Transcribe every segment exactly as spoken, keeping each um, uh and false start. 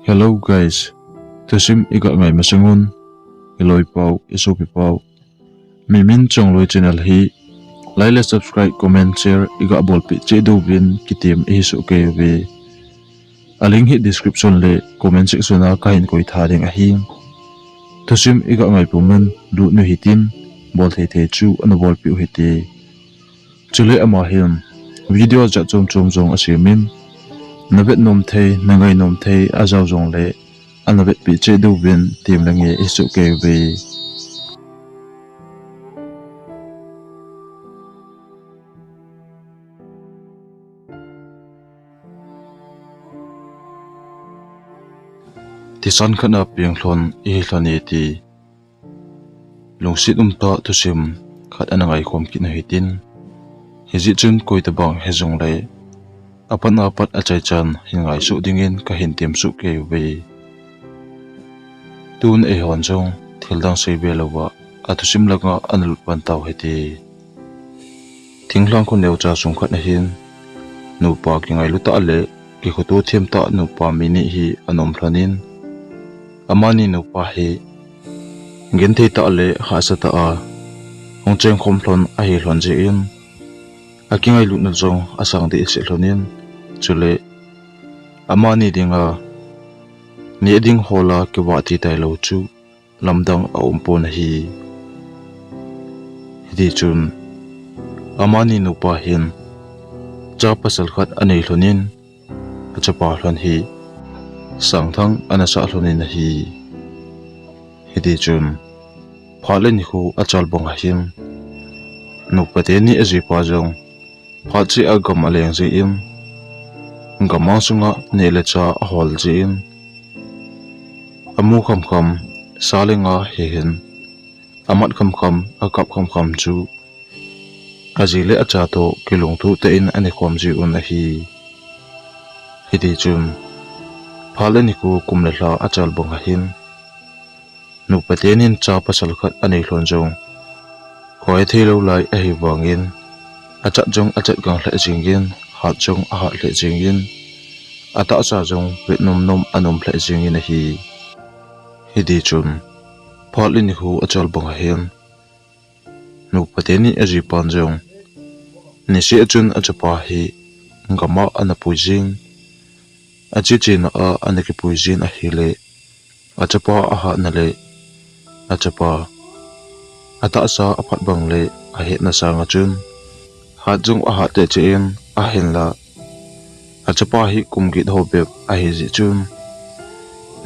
Hello guys, thusim iga ngai masangun, iloi pau, isopi pau. Mimin Chongloi channel hi like le subscribe, comment, share iga bolpi cheh diuvin kitem ihi soh kei uve. A link hi description le comment section a kahin koi tha ding ahi. Thusim iga ngai pumin lut u hitin, bol thei thei chu ana bolpi u hite. Chule ama hin video jat chom chom jong asemin, na vet nom thei, na ngai nom thei ajao jongle ana vetpi cheh diuvin tem le nge isoh kei uve. Thisan khat a peng lhon ihi lhon e ti. Lungset umtah thusim khat ana ngaikhom kit u hitin. Hijeh chun koi tabang hijongle, apat apat achaichan hin ngaisoh dingin kahin temsoh kei uve. Tun eihon jong thildang sei ve louva athusim langa ana lut pan tau hite. Thinglhang kho neocha sung khat ahin, nupa kingailu tah le kikhoto them tah nupa mi ni hi ana um lhonin, amani nupa hi genthei tah le hahsa tah a hung chengkhom lhon ahi lhon jeh in, akingailutna jong asang dehset lhonin, chule amani dinga neh ding hol a kivah ti tailou chu lamdang aumpon ahi. Hitichun amani nupa hin cha pasal khat anei lhonin, achapa lhon hi sangthang ana sah lhonin ahi. Hitichun phat le nikho achal bang ahin, nupa teni ajipa jong phat cheh a gam aleng jeh in, gammang sunga neh le chah ahol jeh in, amu khamkham, sa le nga hihen, amat khamkham, akap khamkham chu aji le acha toh kilungtoh tah in ana khom jiuvin ahi. Hitichun phat le nikho kum le lha achal bang ahin, nupa tenin cha pasal khat anei lhon jong koi thei lou lai ahi vangin, achat jong achat gang lheh jingin, hat jong ahat lheh jingin, atahsa jong vet nom nom ana um lheh jingin ahi. Hitichun phat le nikho achal bang ahin, nupa teni ajipan jong niseh a chun achapa hi gam a ana pui jing, ache chena a ana kipui jin ahile, achapa ahatna le achapa atahsa aphat bang le ahetna sanga chun hat jong ahat teh cheh in, ahinla achapa hi kum get ho bep ahi jeh chun,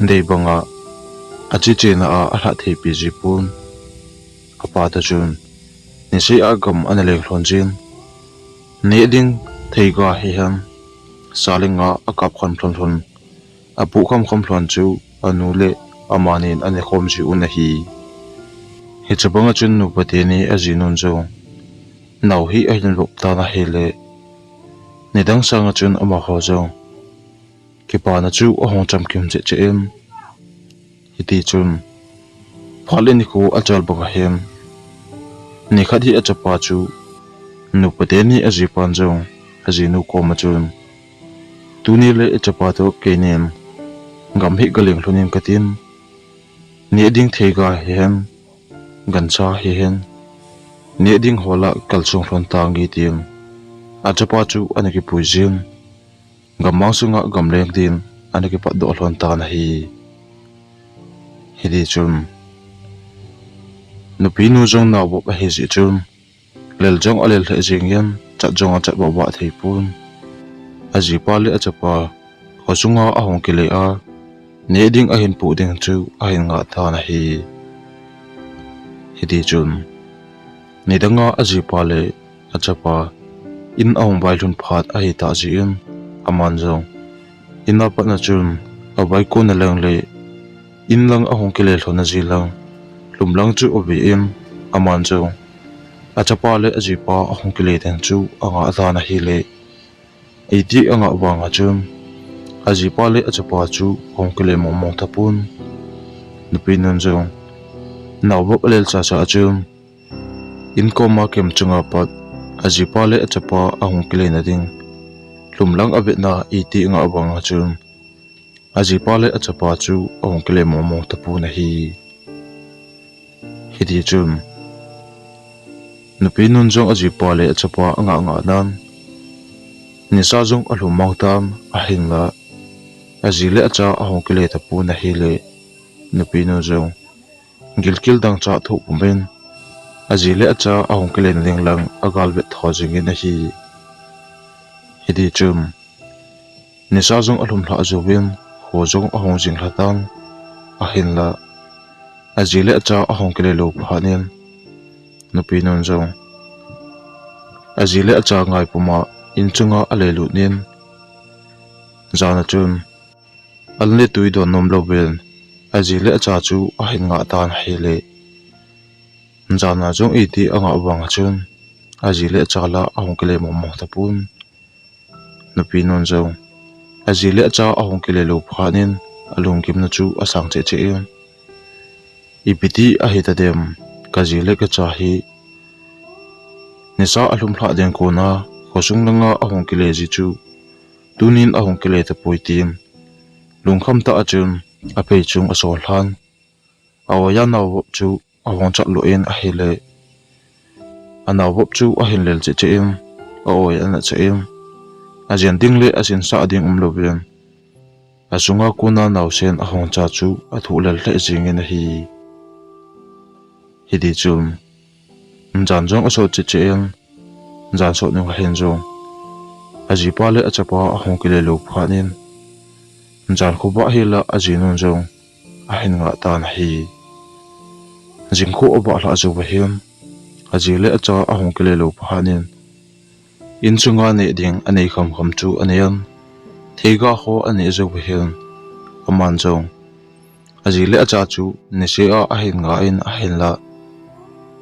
dei banga ache chena a alhat theipi jipon. Apa toh chun niseh a gam ana leng lhon jin, neh ding theiga hihen, sa le nga akap kham lhon lhon, apuh kham kham lhon chu anu le amanin ana khom jiuvin ahi. Hiche banga chun nupa teni ajinun jong nao hi ahin vop tan ahile, nidang sanga chun amaho jong kipana chu ahung chamkim cheh cheh in, hitichun phat le nikho achal bang ahin, nikhat hi achapa chu nupa teni ajipan jong ajinu koma chun, tuni le ichapa toh keinin gam hi galeng lhonin katin, neh ding theiga hihen, gancha hihen, neh ding hol a kalsong lhon tange tin, achapa chu ana kipui jin, gammang sunga gamleng din ana kipatdoh lhon tan ahi. Hitichun nupinu jong nao vop ahi jeh chun, lel jong alel lheh jingin, chat jong achat vah vah theipon. Ajipa le achapa khosunga ahung kile a, neh ding ahin poh ding chu ahin ngah tan ahi. Hitichun nidanga ajipa le achapa in ahung vailhun phat ahitah jeh in, aman jong in a patna chun avaikon na lang le in lang ahung kile lhon aji lang, lhum lang chu ave in, aman jong achapa le ajipa ahung kile ding chu angah tan ahile, iti angah vanga chun ajipa le achapa chu ahung kile mong mong tapon. Nupinun jong nao vop alel chacha a chun, in koma kem chunga pat ajipa le achapa ahung kile na ding lhum lang avetna iti angah vanga chun, ajipa le achapa chu ahung kile mong mong tapon ahi. Hiti chun, nupinun jong ajipa le achapa angah ngah nan, nisa jong alhum mang tan ahinla, aji le acha ahung kile tapon ahile, nupinun jong gilkel dangchah thoh pumin, aji le acha ahung kile nading lang agalvet tho jingin ahi. Hiti chun, nisa jong alhum lhah jouvin, kho jong ahung jing lhatan, ahinla, aji le acha ahung kile lou phat in, nupinun jong aji le acha ngai puma inchunga alelut in, jan a chun, an le tui don nom louvin, aji le acha chu ahin ngah tan ahile, jan a jong iti angah vang a chun, aji le acha la ahung kile mong mong tapon. Nupinun jong, aji le acha ahung kile lou phat in, alunggimna chu asang cheh cheh in, ipi ti ahi tadem, kaji le kacha hi nisa alhum lhah ding kona, khosung langa ahung kile ji chu, tunin ahung kile tapoi tin, lungkham tah a chun, aphei chung asol lhan, a-oi a naovop chu ahung chat loh in ahile, anaovop chu ahin lel cheh cheh in, a-oi ana chah in, ajen ding le asinsah ding um louvin, asunga kona naosen ahung cha chu athuh lel lheh jingin ahi. Hiti chun, jan jong asot cheh cheh in, jan sot nung ahin jong, ajipa le achapa ahung kile lou phat in, jan khovah hila ajinun jong ahin ngah tan ahi. Jingkho avah lhah jouva hin, aji le acha ahung kile lou phat in, inchunga neh ding anei kham kham chu anen, theiga ho aneh jouva hin, aman jong aji le acha chu niseh a ahin ngah in ahinla,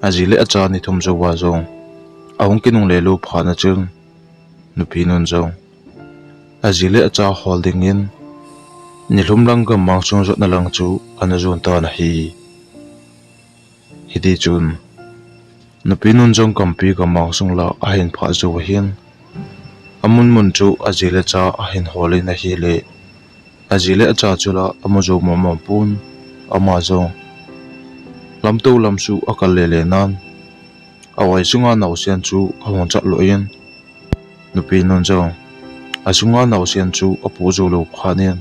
aji le acha ni thum jouva jong ahung kinungle lou phat a chun, nupinun jong aji le acha hol dingin, nilhum lang gammang sung jotna lang chu ana jon tan ahi. Hiti chun, nupinun jong gampi gammang sung la ahin phah jouva hin, amun mun chu aji le acha ahin hol in ahile, aji le acha chu la amu jou mong mong pon, ama jong lamtou lam chu akal le le nan, a-oi sunga naosen chu ahung chat loh in, nupinun jong asunga naosen chu apoh jou lou phat in,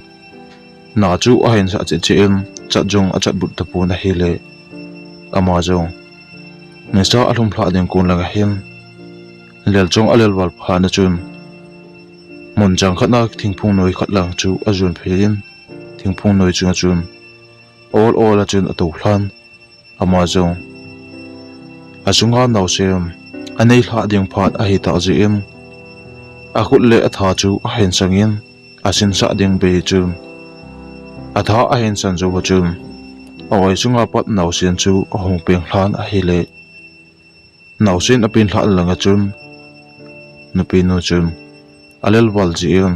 na chu ahin sah cheh cheh in, chat jong achat but tapon ahile, ama jong nisa alhum lhah ding kon langa hin, lel jong alel val phat a chun, mun jang khat a thingphung noi khat lang chu ajon phei in, thingphung noi chunga chun ol ol a chun atou lhan, ama jong asunga naosen anei lhah ding phat ahi tah jeh in, akhut le atha chu ahin sang in, asinsah ding bei chun, atha ahin san jouva chun, a-oi sunga pat naosen chu ahung peng lhan ahile, naosen apen lhah langa chun, nupinu chun alel val jeh in,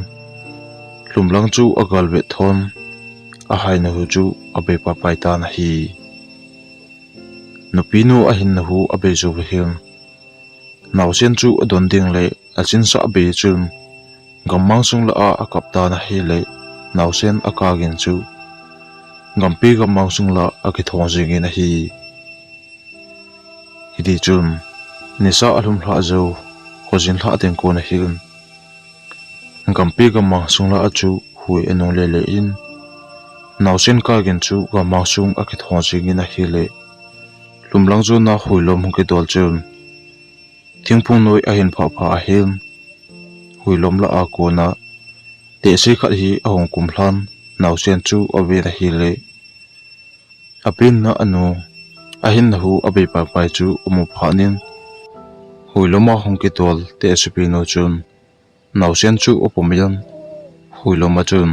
lhumlang chu agalvet thon, ahaina hu chu abei pai pai tan ahi. Nupinu ahinna hu abei jouva hin, naosen chu adon ding le asinsah bei chun, gammang sung lah a akap tan ahile, naosen akagin chu gampi gammang sung lah a akithong jingin ahi. Hiti chun, nisa alhum lhah jou, khojin lhah teng kon ahin, gampi gammang sung lah a chu hui anung le le in, naosen kagin chu gammang sung akithong jingin ahile, lhumlang jona huilom hung kidol chun, thingphung noi ahin phah phah ahin, huilom lah a kona tehse khat hi ahung kum lhan, naosen chu aven ahile, apenna anu, ahinna hu abei pai pai chu amu phat in, huilom a hung kidol tehsepinu chun, naosen chu apom in, huilom a chun,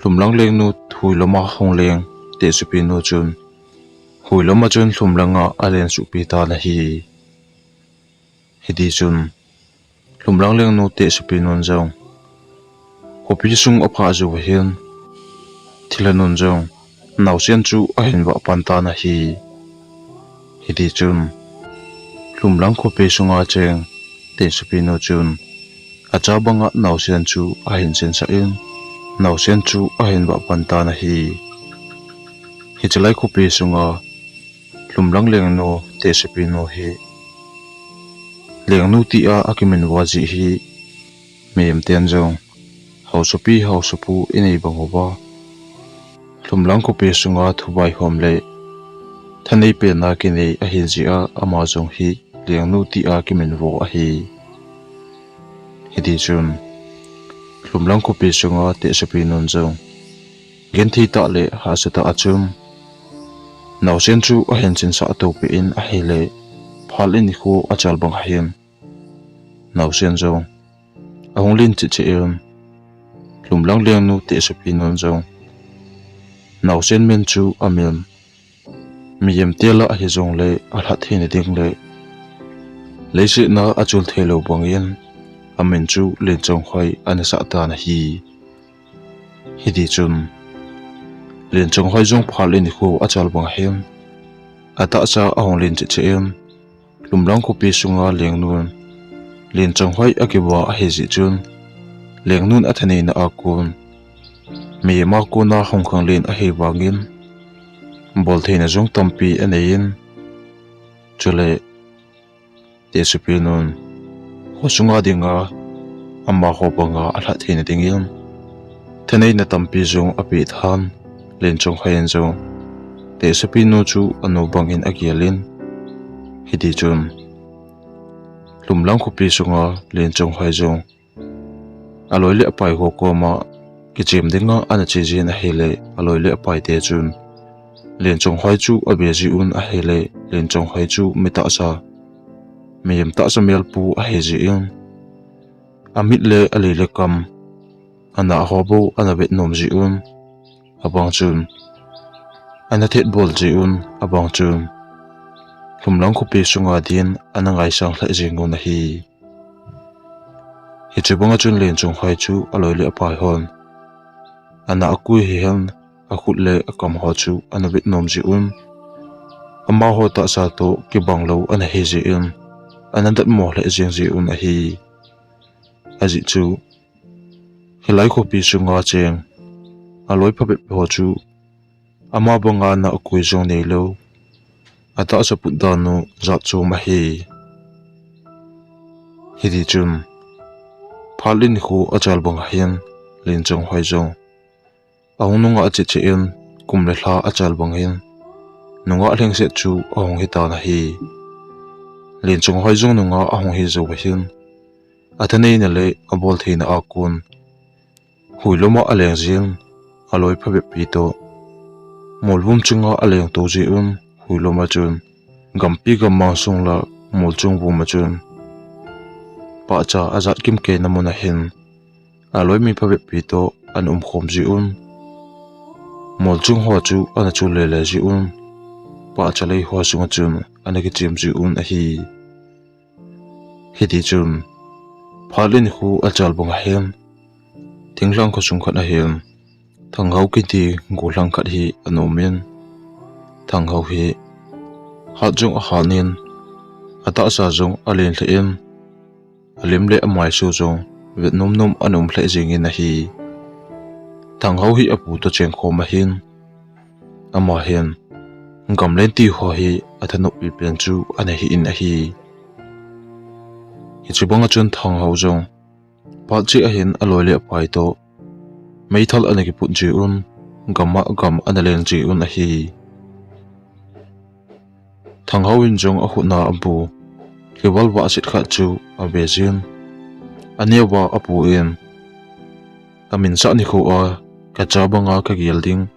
lhumlang lengnu huilom a hung leng tehsepinu chun, huilom a chun lhumlang a alen suhpi tan ahi. Hiti chun, lhumlang lengnu tehsepinun jong, khopi sung aphah jouva hin, thilha nun jong, naosen chu ahin vah pan tan ahi. Hiti chun, lhumlang khopi sunga cheng tehsepinu chun, acha banga naosen chu ahin sinsah in, naosen chu ahin vah pan tan ahi. Hiche lai khopi sunga Lhumlang Lengnu Tehsepinu hi Lengnu tia akiminvo jeh hi mihem ten jong haosapi haosapu inei bang uva, Lhumlang khopi sunga thuvaihom le thanei penna kinei ahi jeh a ama jong hi Lengnu tia kiminvo ahi. Hiti chun Lhumlang khopi sunga Tehsepinun jong genthei tah le hahsa tah a chun naosen chu ahin chinsah tohpeh in ahile, phat le nikho achal bang ahin naosen jong ahung len cheh cheh in, Lhumlang Lengnu Tehsepinun jong naosen min chu amin mihem te lah a hijongle alhat theina ding le leiset a achul thei lou bangin amin chu Lenchonghoi ana sah tan ahi. Hiti chun Lenchonghoi jong phat le nikho achal bang ahin atahsa ahung len cheh cheh in, Lhumlang khopi sunga Lengnun Lenchonghoi akiva ahi jeh chun, Lengnun athaneina a kon mihem a kona hung khanglen ahi vangin boltheina jong tampi anei in, chule Tehsepinun kho sunga dinga amaho banga alhat theina dingin thaneina tampi jong apeh tan, Lenchonghoi in jong Tehsepinu chu anu bangin agel in, hiti chun Lhumlang khopi sunga Lenchonghoi jong aloi le apai ho koma kichem dinga ana che jin ahile, aloi le apai te chun Lenchonghoi chu ave jiuvin ahile, Lenchonghoi chu mi tahsa, mihem tahsa melpu ahi jeh in amit le alei le kam, ana ho bou ana vet nom jiuvin, abang chun ana thet bol jiuvin, abang chun Lhumlang khopi sunga din ana ngaisang lheh jeng un ahi. Hiche banga chun Lenchonghoi chu aloi le apai hon ana akui hihen, akhut le akam ho chu ana vet nom jiuvin, amaho tahsa toh kibang lou ana hi jeh in ana datmo lheh jeng jiuvin ahi. Ajeh chu hilai khopi sunga cheng aloi phabep ho chu ama banga na akui jong neilou, atahsa put dan u jat chom ahi. Hiti chun phat le nikho achal bang ahin, Lenchonghoi jong ahung nungah cheh cheh in, kum le lha achal bang in nungah lhingset chu ahung hitan ahi. Lenchonghoi jong nungah ahung hi jou ahin, athaneina le aboltheina a kon huilom a aleng jin, aloi phabep pi toh molvum chunga aleng to jiuvin, huilom a chun gampi gammang sung lah molchung vum a chun pahcha ajat kimkei na mun ahin aloi mi phabep pi toh ana umkhom jiuvin, molchung ho chu ana chul lele jiuvin, pahcha lei ho sunga chun ana kichem jiuvin ahi. Hiti chun phat le nikho achal bang ahin, thinglhang kho sung khat ahin Thanghao kiti gollhang khat hi ana um in, Thanghao hi hat jong ahat in, atahsa jong alen lheh in, alim le amaisu jong vet nom nom ana um lheh jeng in ahi. Thanghao hi apu toh chengkhom ahin, ama hin gam lenti ho hi athanoppi pen chu ana hi in ahi. Hiche banga chun Thanghao jong phat cheh ahin aloi le apai toh meithal ana kiput jiuvin, gam a gam ana len jiuvin ahi. Thanghao in jong akhut na abu khival vahset khat chu ave jin, aneo a apu in, amin sah nikho a kacha banga kagel ding,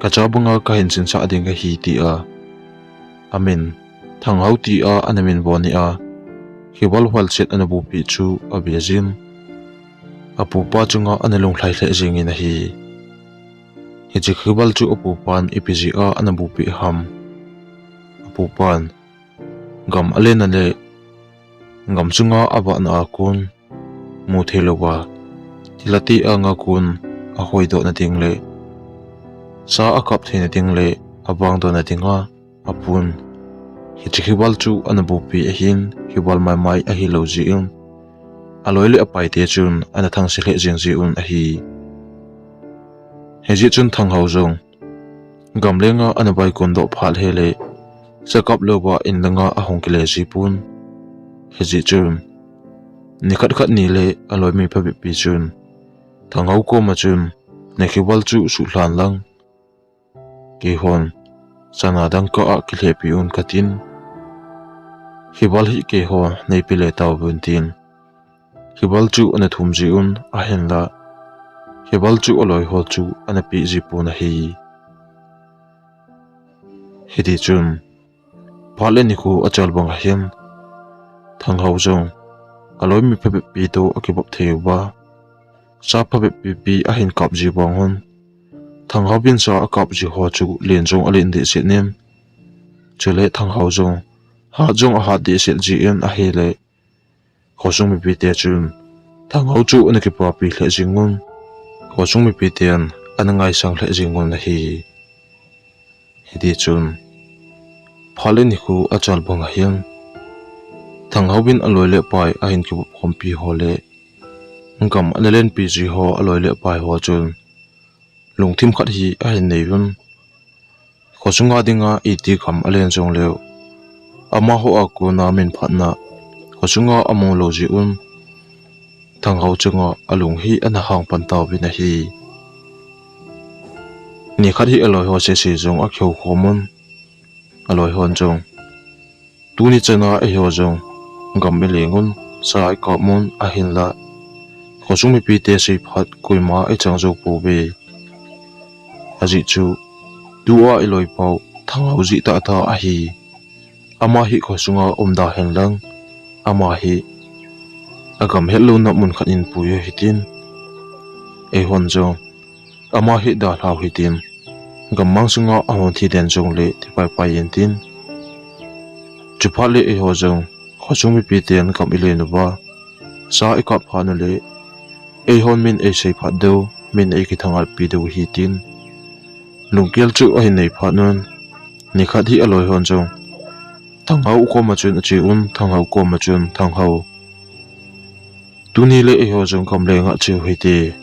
kacha banga kahin chinsah ding ahi, tia amin Thanghao tia ana minvo nia khival valset ana bupeh chu ave jin, apupa chunga ana lunglhai lheh jeng in ahi. Hiche khival chu apupan ipi jeh a ana bupeh ham? Apupan gam alen a le gam sunga avahna a kon mu thei louva thilha te anga kon ahoidoh na ding le sa akap theina ding le avangdoh na dinga apun hiche khival chu ana bupeh ahin, khival maimai ahilou jeh in aloi le apai te chun ana thangse lheh jeng jiuvin ahi. Hijeh chun Thanghao jong gamlenga ana vaikon doh phat hile, sakap louva in langa ahung kile jipon. Hijeh chun nikhat khat nile aloi mi phabep pi chun Thanghao koma chun, "Nakhival chu suhlhan lang, keihon chana dangka a kilhehpi un," katin, "Khival hi keihon neipe le tauvin," tin khival chu ana thum jiuvin ahinla, khival chu aloi ho chu ana pe jipon ahi. Hiti chun phat le nikho achal bang ahin, Thanghao jong aloi mi phabep pi toh akibap thei uva, sa phabep pipi ahin kap ji vang un, Thanghao in sa akap ji ho chu len jong alen dehset in, chule Thanghao jong hat jong ahat dehset jin ahile, khosung mipite chun Thanghao chu ana kipapi lheh jing un, khosung mipiten ana ngaisang lheh jing un ahi. Hiti chun phat le nikho achal bang ahin, Thanghao in aloi le apai ahin kivop khompi ho le gam ana lenpi ji ho aloi le apai ho chun lungthim khat hi ahin nei un. Khosunga dinga iti gam alen jongleu, amaho a kona min phatna khosunga amu lou jiuvin, Thanghao chunga alung hi ana hang pan tauvin ahi. Nikhat hi aloi ho sese jong akihou khom un, aloi hon jong, "Tuni chana eiho jong gam ileng un, sa ikap un ahinla, khosung mipite seiphat koima ichang jou pouve. Ajeh chu tua iloipau Thanghao jeh tahtah ahi. Ama hi khosunga umda hen lang, ama hi agam hetlouna mun khat in pui u hitin, eihon jong ama hi dalhau hitin, gammang sunga ahung thi den jongle thi paipai intin. Chuphat le eiho jong khosung mipiten gam ilen uva, sa ikap phat ule, eihon min eisei phat diu, min eikithangatpi diu hitin, lunggel chu ahin nei phat un, nikhat hi aloi hon jong Thanghao koma chun ache un, Thanghao koma chun, 'Thanghao, tuni le eiho jong gamlenga che u hite.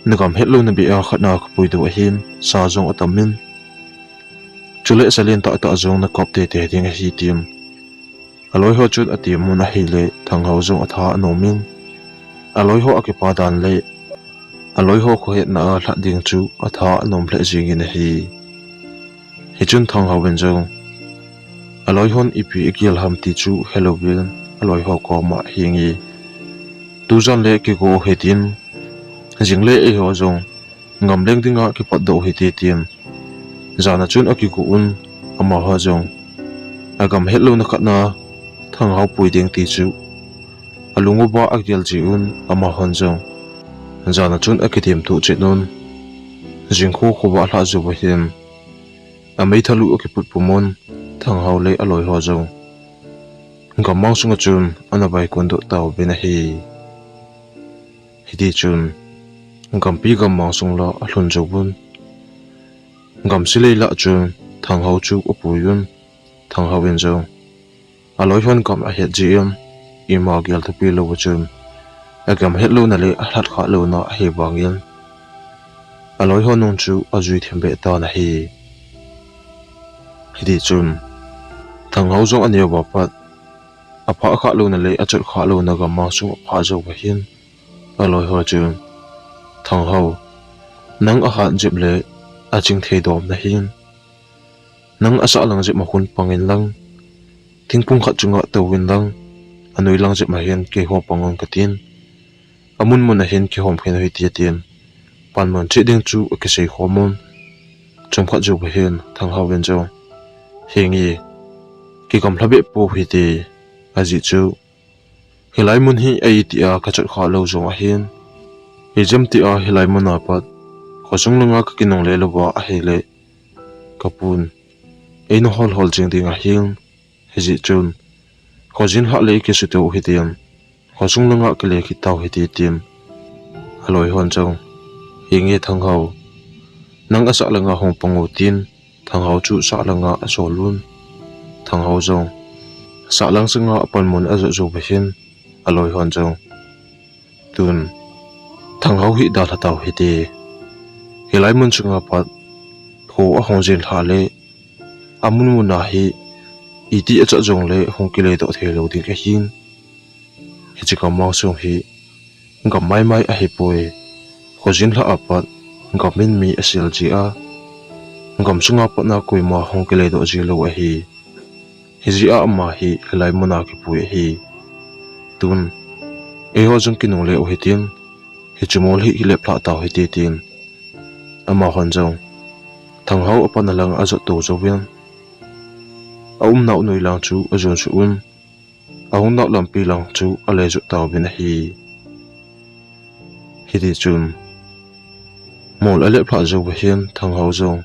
Nagam hetlouna beh a khatna kapui diu ahin, sa jong atam in, chule salen tahtah jong nakap teitei ding ahi,' tin aloi ho chun atem un ahile, Thanghao jong atha anom in, aloi ho akipa dan le aloi ho khohetna a lhat ding chu atha anom lheh jingin ahi. Hichun Thanghao in jong aloi hon ipi agel ham ti chu helouvin, aloi ho koma, "Henge, tujan le kigo u hitin, jing le eiho jong gamleng dinga kipatdoh u hite," tin jana chun akigo un, amaho jong agam hetlouna khatna Thanghao pui ding ti chu alung uva agel ji un, amahon jong jana chun akitem tuh chet un, jingkho khovah lhah jou uva hin ameithal u akiput pum un, Thanghao le aloi ho jong gammang sunga chun ana vaikon doh tauvin ahi. Hitichun gampi gammang sung lah alhun jou un, gamsilei lah chun Thanghao chu apui un, Thanghao in jong aloi hon gam ahet jeh in ima gel thupi lou chun agam hetlouna le alhat khah louna ahi vangin aloi ho nung chu ajui thim beh tan ahi. Hitichun Thanghao jong aneo a pat aphah khah louna le achot khah louna gammang sung aphah jou uva hin aloi ho chun, "Thanghao, nang ahat jep le aching thei dom nahin, nang asah lang jep a hung pang inlang, thingphung khat chunga tou inlang, anoi lang jep a hin keiho pang un," katin, amun mun a hin kihom khen u hite, tin panmun cheh ding chu akisei khom un. Chomkhat jou uva hin Thanghao in jong, "Henge, kigamla beh pou hite, ajeh chu hilai mun hi aiti a kachot khah lou jong ahin, ijemtia hilai mun a pat khosung langa kakinungle louva ahile, kapun eina hol hol jing ding ahin, hijeh chun khojin lhah le kisuto u hitin, khosung langa kile kit tau hite," tin aloi hon jong, "Henge Thanghao, nang asah langa hung pang u," tin Thanghao chu sah langa asol un. Thanghao jong sah lang sanga apanmun ajot jou uva hin aloi hon jong, "Tun Thanghao hi dalha tau hite, Hilai mun chunga pat kho ahung jin lhah le, amun mun a hi iti achat jongle hung kile doh thei lou ding ahin. Hiche gammang sung hi gam maimai ahipoi. Kho jin lhah a pat gam in mi asel ji a, gam sunga pat na koima hung kile doh ji lou ahi. Hijeh a ama hi hilai mun a kipui ahi. Tun, eiho jong kinungle u hitin, hiche mol hi kilep lhah tau hite tin, amahon jong Thanghao apat na lang ajot to jouvin, aumnau noi lang chu ajon suh un, ahungnau lampi lang chu ale jot tauvin ahi. Hiti chun, mol alep lhah jou uva hin Thanghao jong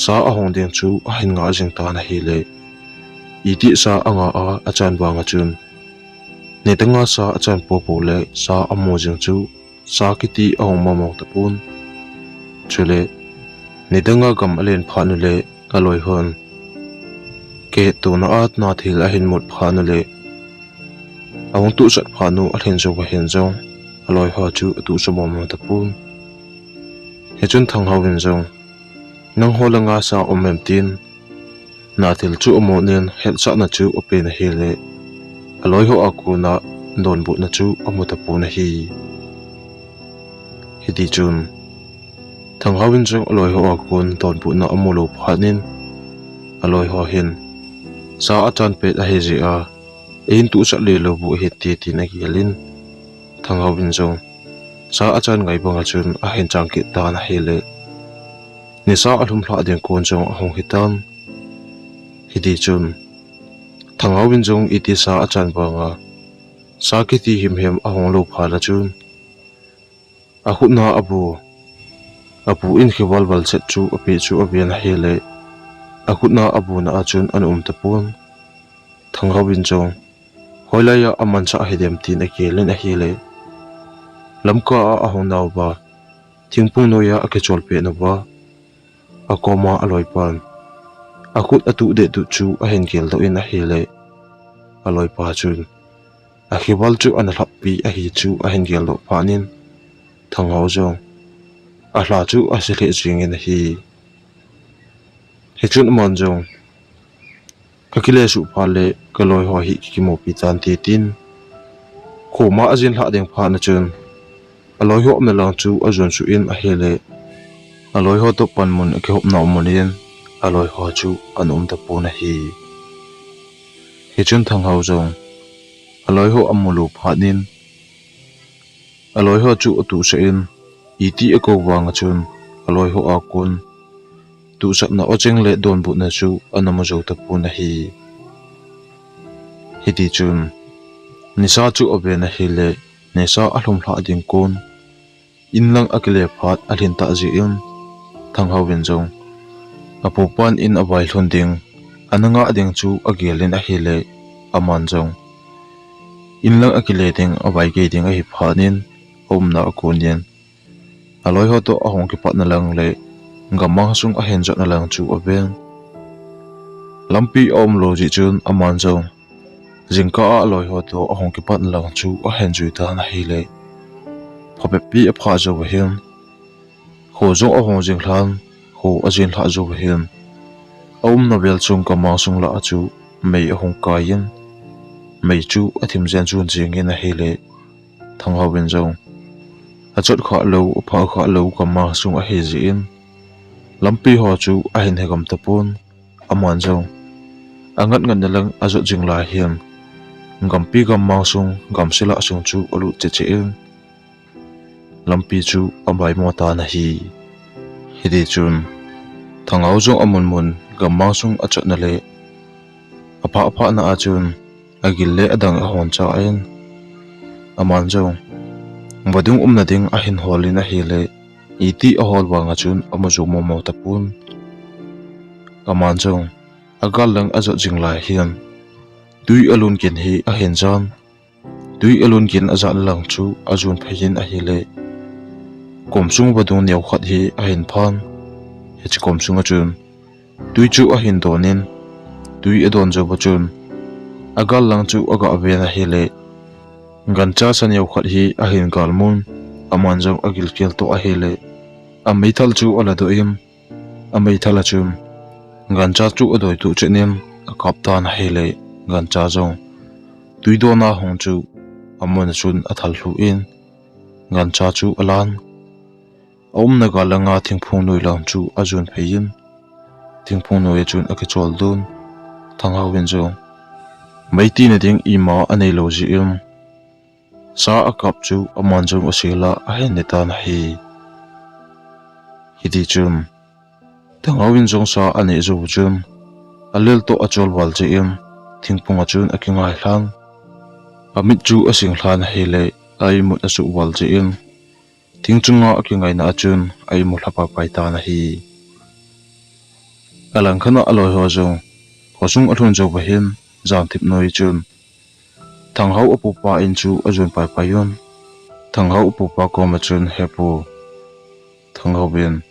sa ahong ding chu ahin ngah jing tan ahile, iti sa anga a achan vang a chun, nidanga sa achan popo le sa amu jing chu, sa kiti ahung mong mong tapon. Chule, nidanga gam alen phat u le, aloi hon kihetona a na thil ahin mut phat u le, ahung tuhsat phat u alhin jou uva hin jong, aloi ho chu atuhsa mong mong tapon. Hichun Thanghao in jong, nangho langa sa um em tin, na thil chu amu in hetsahna chu apen ahile, aloi ho a kona donbutna chu amu tapon ahi. Hiti chun, Thanghao in jong aloi ho a kon donbutna amu lou phat in, aloi ho hin, sa achan pet ahi jeh a, eihin tuhsat le lou bu ahite tin agel in, Thanghao in jong sa achan ngai bang a chun ahin chang kit tan ahile, nisa alhum lhah ding kon jong ahung hitan. Hiti chun, Thanghao in jong iti sa achan vang a, sa kiti himhim ahung lou phat a chun, akhut na abu, abu in khival valchet chu ape chu aven ahile, akhut na abu na a chun ana um tapon. Thanghao in jong, hoilai a amanchah hidem tin agel in ahile, lamka a ahung nauva, thingphung noiya akichol pet uva, akoma aloipan akhut atuh deh duh chu ahin geldoh in ahile, aloipa chun, akhival chu ana lhappi ahi chu ahin geldoh phat in, Thanghao jong, alha chu ase lheh jing in ahi. Hichun aman jong, kakile suh phat le kaloi ho hi kikimupi tante tin, khoma ajin lhah ding phat na chun, aloi ho umna lang chu ajon suh in ahile, aloi ho toh panmun akihopna mun in, aloi ho chu ana um tapon ahi. Hichun Thanghao jong, aloi ho amu lou phat in, aloi ho chu atuhsah in, iti akou vang a chun, aloi ho a kon, tuhsatna ocheng le donbutna chu ana mu jou tapon ahi. Hiti chun, nisa chu aven ahile, nisa alhum lhah ding kon, in lang akile phat alhin tah jeh in, Thanghao in jong, apupan in availhun ding, ana ngah ding chu agel in ahile, aman jong, in lang akile ding avaigei ding ahi phat in, aumna a kon in, aloi ho toh ahung kipatna lang le, gammang sung ahin jotna lang chu aven. Lampi aum lou jeh chun aman jong, jingkah a aloi ho toh ahung kipatna lang chu ahin jui tan ahile, phabep pi aphah jou uva hin, kho jong ahung jing lhan, kho ajin lhah jou uva hin, aumna vel chung gammang sung lah a chu mei ahung kai in, mei chu athim jen jun jing in ahile, Thanghao in jong, achot khah lou, aphah khah lou gammang sung ahi jeh in, lampi ho chu ahin hegam tapon, aman jong, angat ngat na lang ajot jing lai hin, gampi gammang sung, gamsela sung chu alut cheh cheh in, lampi chu amaimo tan ahi. Hiti chun, Thanghao jong amun mun, gammang sung achotna le, aphah phahna a chun, agil le adang ahon cha in, aman jong, vadung umna ding ahin hol in ahile, iti ahol vang a chun amu jou mong mong tapon. Aman jong, agal lang ajot jing lai hin, tui alun gin hi ahin jan, tui alun gin ajatna lang chu ajon phei in ahile, kom sung vadung neo khat hi ahin phan. Hiche kom sung a chun, tui chu ahin don in, tui adon jou uva chun, agal lang chu aga ven ahile, gancha sa neo khat hi ahin galmun, aman jong agilkel toh ahile, Ameithal chu aladoh in, ameithal a chun gancha chu adoituh chet in akap tan ahile, gancha jong tuidon a hung chu amun a chun athal lhu in, gancha chu alan. Aumna gal langa thingphung noi lang chu ajon phei in, thingphung noi a chun akichol dun. Thanghao in jong meitina ding ima anei lou jeh in, sa akap chu aman jong asel a ahin ne tan ahi. Hiti chun Thanghao in jong sa aneh jou chun, alel toh achol val jeh in, thingphung a chun akingai lhan. Amit chu asing lhan ahile, a-imut asuh val jeh in, thing chunga akingaina a chun a-imut lha paipai tan ahi. Alangkhat a aloi ho jong khosung alhun jou va hin, jan thip noi chun Thanghao apupa in chu ajon paipai un. Thanghao apupa koma chun, "He pu, Thanghao in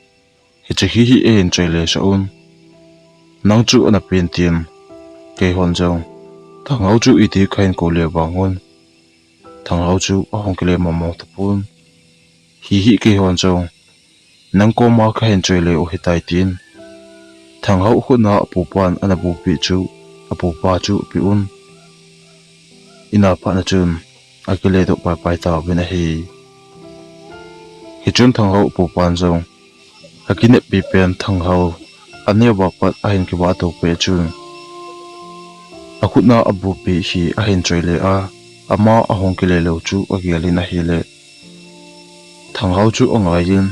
hiche hi hi eihin choi le sah un. Nang chu ana pen tin, keihon jong Thanghao chu iti kahin kou le vang un, Thanghao chu ahung kile mong mong tapon. Hi hi keihon jong nang koma kahin choi le u hitai," tin Thanghao khut a apupan ana bupi chu apupa chu ape un. Ina phat na chun akile doh paipai tauvin ahi. Hichun Thanghao apupan jong akineppi pen Thanghao aneo a pat ahin kivah to peh chun, akhut a abupi hi ahin choi le a, ama ahung kile lou chu agel in ahile, Thanghao chu angai in,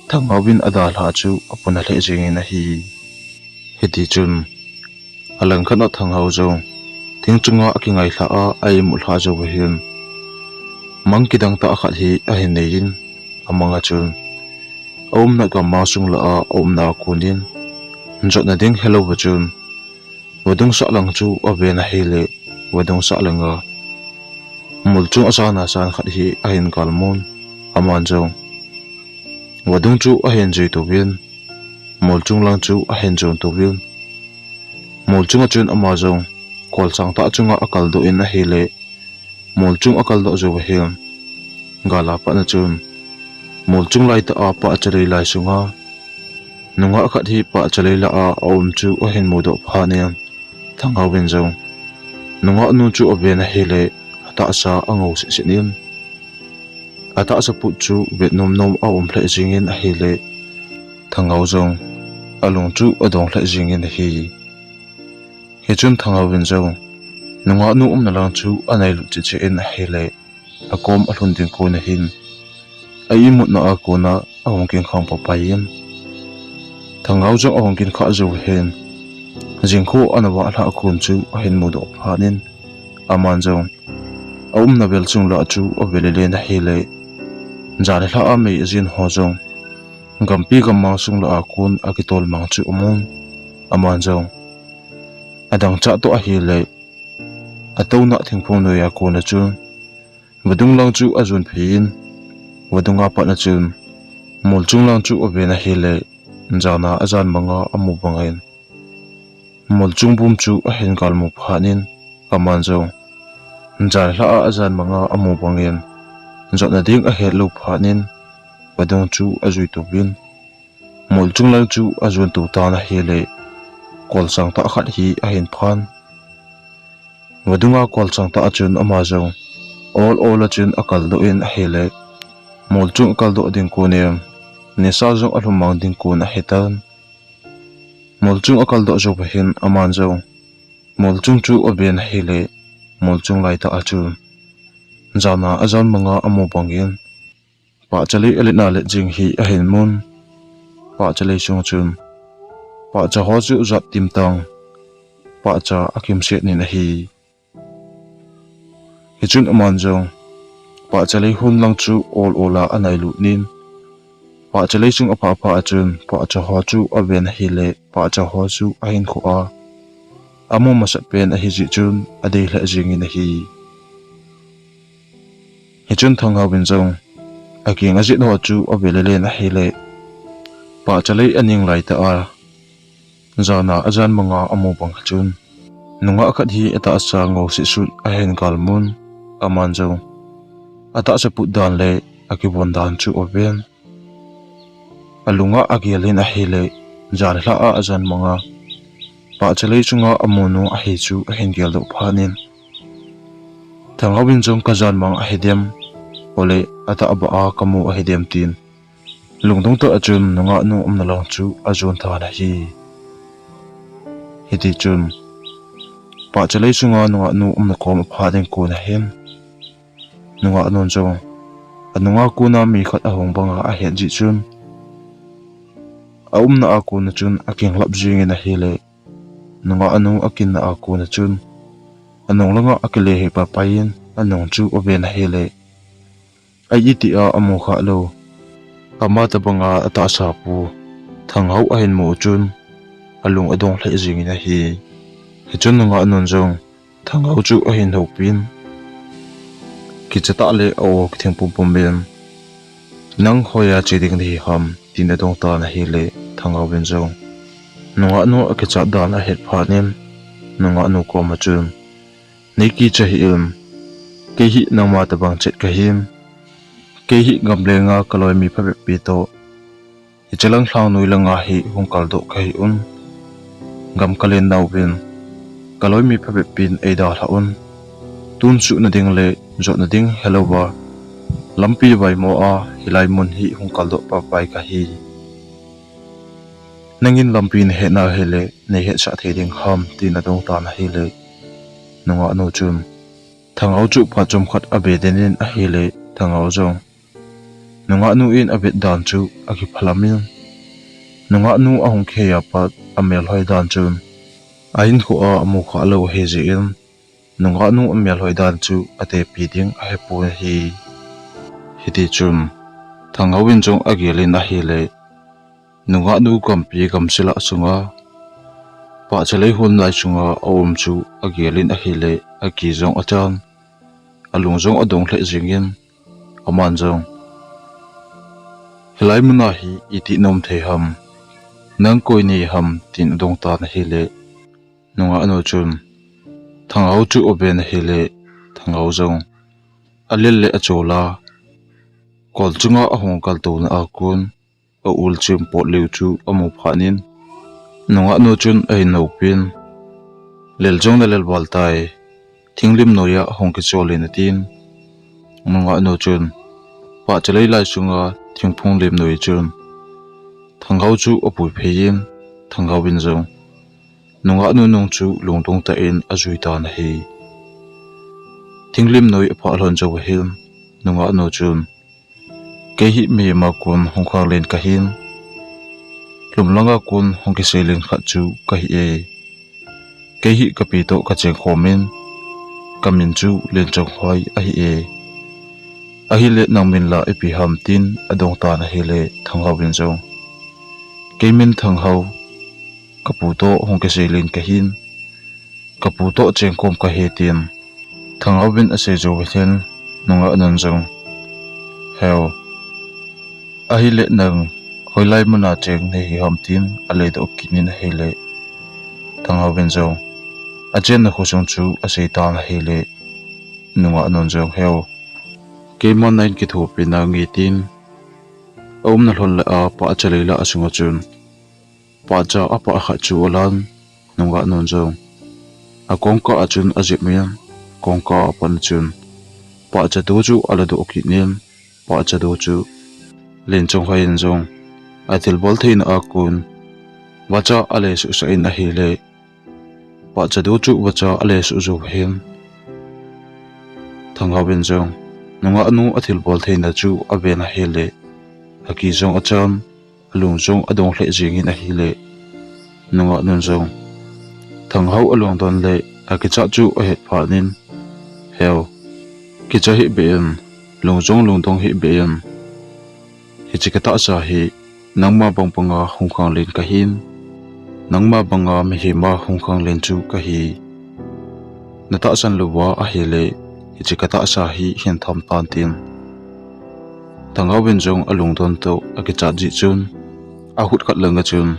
Thanghao in adalhah chu apuna lheh jeng in ahi. Hiti chun, alangkhat a Thanghao jong thing chunga akingai lhah a, a-imut lhah jou va hin, mang kidang tah khat hi ahin nei in, amang a chun aumna gammang sung lah a aumna a kon in, jotna ding helou va chun, vadung sah lang chu aven ahile, vadung sah langa molchung asan asan khat hi ahin galmun. Aman jong vadung chu ahin jui touvin, molchung lang chu ahin jon touvin. Molchung a chun ama jong kolsang tah chunga akaldoh in ahile, molchung akaldoh jou va hin, gal a pat na chun molchung lai tah a pahcha lei lai sunga nungah khat hi pahcha lei lah a aum chu ahin mudoh phat in, Thanghao in jong nungah nu chu aven ahile, atahsa angou seh seh in, atahsa put chu vet nom nom aum lheh jeng in ahile, Thanghao jong alung chu adong lheh jeng in ahi. Hichun Thanghao in jong nungah nu umna lang chu anailut cheh cheh in ahile, akom alhun ding kon a hin, a-imutna a kon a ahung kingkhang paipai in, Thanghao jong ahung kingkhah jou hin, jingkho ana vah lhah kon chu ahin mudoh phat in, aman jong aumna vel sung lah chu ave le len ahile, jan lhah a mei ajin ho jong gampi gammang sung lah a kon akitol mang chu amun. Aman jong adang chah toh ahile, atouna thingphung noi a kon a chun vadung lang chu ajon phei in, vadung a pat na chun molchung lang chu aven ahile, jan a ajan mang a amu bang in, molchung bum chu ahin galmu phat in, aman jong jan lhah a ajan mang a amu bang in, jotna ding ahet lou phat in, vadung chu ajui touvin, molchung lang chu ajon tou tan ahile, kolsang tah khat hi ahin phan. Vadung a kolsang tah a chun ama jong ol ol a chun akaldoh in ahile, molchung akaldoh ding kon in, nisa jong alhum mang ding kon ahitan. Molchung akaldoh jou va hin, aman jong molchung chu aven ahile, molchung lai tah a chun jan a ajan mang a amu bang in, pahcha lei alet na let jing hi ahin mun. Pahcha lei sung chun pahcha ho chu jat tim tang, pahcha akimset in ahi. Hichun aman jong pahcha lei hon lang chu ol ol a anailut in, pahcha lei sung aphah phah a chun pahcha ho chu aven ahile, pahcha ho chu ahin khoh a, amu masat pen ahi jeh chun adei lheh jeng in ahi. Hichun Thanghao in jong akeng ajet ho chu ave le len ahile, pahcha lei aning lai tah a, jan a ajan mang a amu bang a chun nungah khat hi atahsa ngou seh sut ahin galmun. Aman jong atahsa put dan le akivon dan chu aven. alunga agelin ahile, janhi lha a ajan manga pahcha lei chunga amunu ahi chu ahin geldoh phat in, Thanghaovin jong kajan mang ahidem, ole atahbeh a kamu ahidem tin, lungdong tah a chun nungahnu umna lang chu ajon tan ahi. Hitichun, pahcha lei chunga nungahnu umna kom aphat ding kon ahin, nungahnun jong anunga kona mi khat ahung banga ahet jeh chun, aumna a kona chun akinglap jingin ahile, nungahnu akinna a kona chun, anung langa akile hih paipai in, anung chu aven ahile, a itih a amu khah lou, ama tobanga atahsa pu Thanghao ahin mu chun, alung adong lheh jingin ahi. Hichun nungahnun jong Thanghao chu ahin houpin, kicha tah le a-o kithing pumpum in, nang hoiya che ding nahi ham, tin adong tan ahile, Thanghaovin jong nungahnu akichat dan ahet phat in, nungahnu koma chun, nei kicha hih in, kei hi nangma tobang chet kahin, kei hi gamlenga kaloi mi phabep pi toh, hiche lang lhangnoi langa hi hung kaldoh kahi un, gam kalen nauvin, kaloi mi phabep pin eidalhah un, tun suhna ding le jotna ding helouva, lampi vaimo a hilai mun hi hung kaldoh paipai kahi. Nangin lampi nahet na ahile, nei hetsah thei ding ham, tin adong tan ahile, nungahnu chun Thanghao chu phat chomkhat abe den in ahile, Thanghao jong nungahnu in avet dan chu akiphalam in, nungahnu ahung kihei a pat amelhoi dan chun, ahinkho a amu khah lou ahi jeh in, nungahnu amelhoi dan chu atepi ding ahepon ahi. Hitichun, Thanghaovin jong agelin ahile, nungahnu gampi gamsila sunga pahcha lei hon lai sunga aum chu agelin ahile, aki jong achan, alung jong adong lheh jingin, aman jong, hilai muna hi iti naum thei ham, nang koi nahim, tin adong tan ahile, nungahnu chun Thanghao chu aven ahile, Thanghao jong alel le achol a, kol chunga ahung kaltouna a kon, a-ul chim pot leu chu amu phat in, nungahnu chun ahin houpin, lel jong nalel val tai, thinglim noiya hung kichol in atin, nungahnu chun pahcha lei lai sunga thingphung lim noi chun Thanghao chu apui phei in, Thanghaovin jong nungahnu nung chu lungdong tah in ajui tan ahi. Thinglim noi aphah lhon jou ahin, nungahnu chun, kei hi mihima kon hung khanglen kahin, lum langa kon hung kiseilen khat chu kahi e. Kei hi kapi toh kachengkhom in, kamin chu Lenchonghoi ahi e. Ahile nang min la ipi ham, tin adong tan ahile, Thanghaovin jong, kei min Thanghao, kapu toh hung kiseilen kahin, kapu toh chengkhom kahi, tin Thanghaovin asei jou ahin, nungahnun jong, heu, ahile nang hoilai muna cheng nahi ham, tin aleidoh kit in ahile, Thanghaovin jong achenna khosung chu asei tan ahile, nungahnun jong, heu, keiman nahin kithopi nange, tin aumna lhon lah a pahcha lei lah a sunga chun pahcha apah khat chu alan, nungahnun jong akongkah a chun ajep in, kongkah a pat a chun pahcha do chu aladoh kit in, pahcha do chu Lenchonghoi in jong athilbol theina a kon vacha alesuhsah in ahile, pahcha do chu vacha alesuh jou ahin, Thanghaovin jong nungahnu athilbol theina chu aven ahile, aki jong achan, alung jong adong lheh jingin ahile, nungahnun jong Thanghao alungdon le akichat chu ahet phat in, heu, kicha hih beh in, lung jong lungdong hih beh in, hiche katahsa hi nangma bang banga hung khanglen kahin, nangma banga mihima hung khanglen chu kahi. Natahsan louva ahile, hiche katahsa hi hin tham tan, tin Thanghaovin jong alungdon toh akichat jeh chun, akhut khat langa chun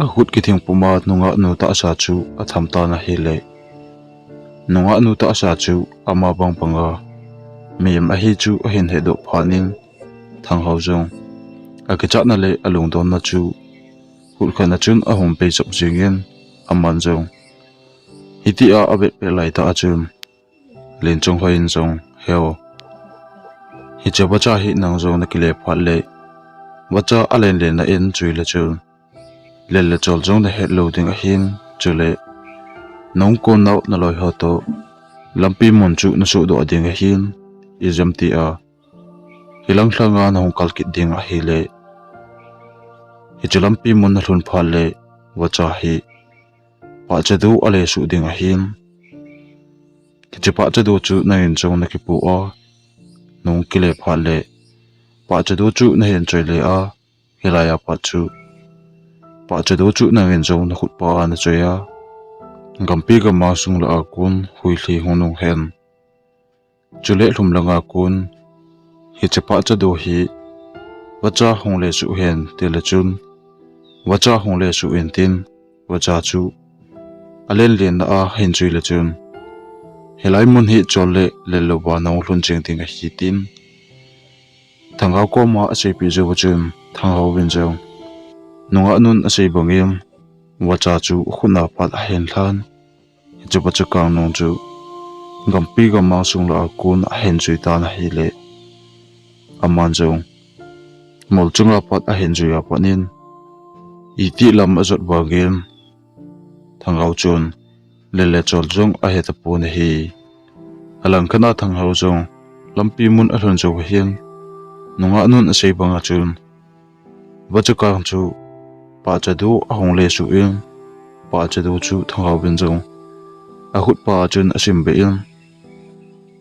akhut kithing puma nungahnu tahsa chu atham tan ahile, nungahnu tahsa chu ama bang banga mihem ahi chu ahin hedoh phat in, Thanghao jong akichatna le alungdonna chu khut khat a chun ahung pei chop jingin, aman jong hitia avet pet lai tah a chun, Lenchonghoi in jong, "Heo, hiche vacha hi nang jong nakile phat le, vacha alen len na in chui le chun, lel le chol jong nahet lou ding ahin, chule nahung kon nau naloi ho toh lampi mun chu nasuhdoh ding ahin, ijemtia hilang lhanga nahung kal kit ding ahile, hiche lampi mun nalhun phat le, vacha hi pahcha du ale suh ding ahin, hiche pahcha du chu nangin jong nakipu a, nahung kile phat le, pahcha du chu nahin choi le a, hilai a pat chu pahcha du chu nangin jong nakhut pha a nachoi a, gampi gammang sung lah a kon huilhi hung nung hen. Chule lhum langa kon hiche pahcha du hi vacha hung le suh hen," ti le chun, "Vacha hung le suh in," tin, vacha chu alen len na a ahin chui le chun, "Hilai mun hi chol le lel louva nahung lhun jeng ding ahi," tin Thanghao koma aseipeh jou a chun, Thanghao vin jong nungah nun asei bangin, vacha chu khut a pat ahin lhan. Hiche vacha kang nung chu gampi gammang sung lah a kon ahin chui tan ahile, aman jong mol chunga pat ahin jui a pat in, iti lam ajot bangin, Thanghao chun lel le chol jong ahe tapon ahi. Alang khat a Thanghao jong lampi mun alhun jou ahin, nungah nun asei banga chun, vacha kang chu pahcha du ahung le suh in, pahcha du chu Thanghao vin jong akhut pha a chun asim beh in,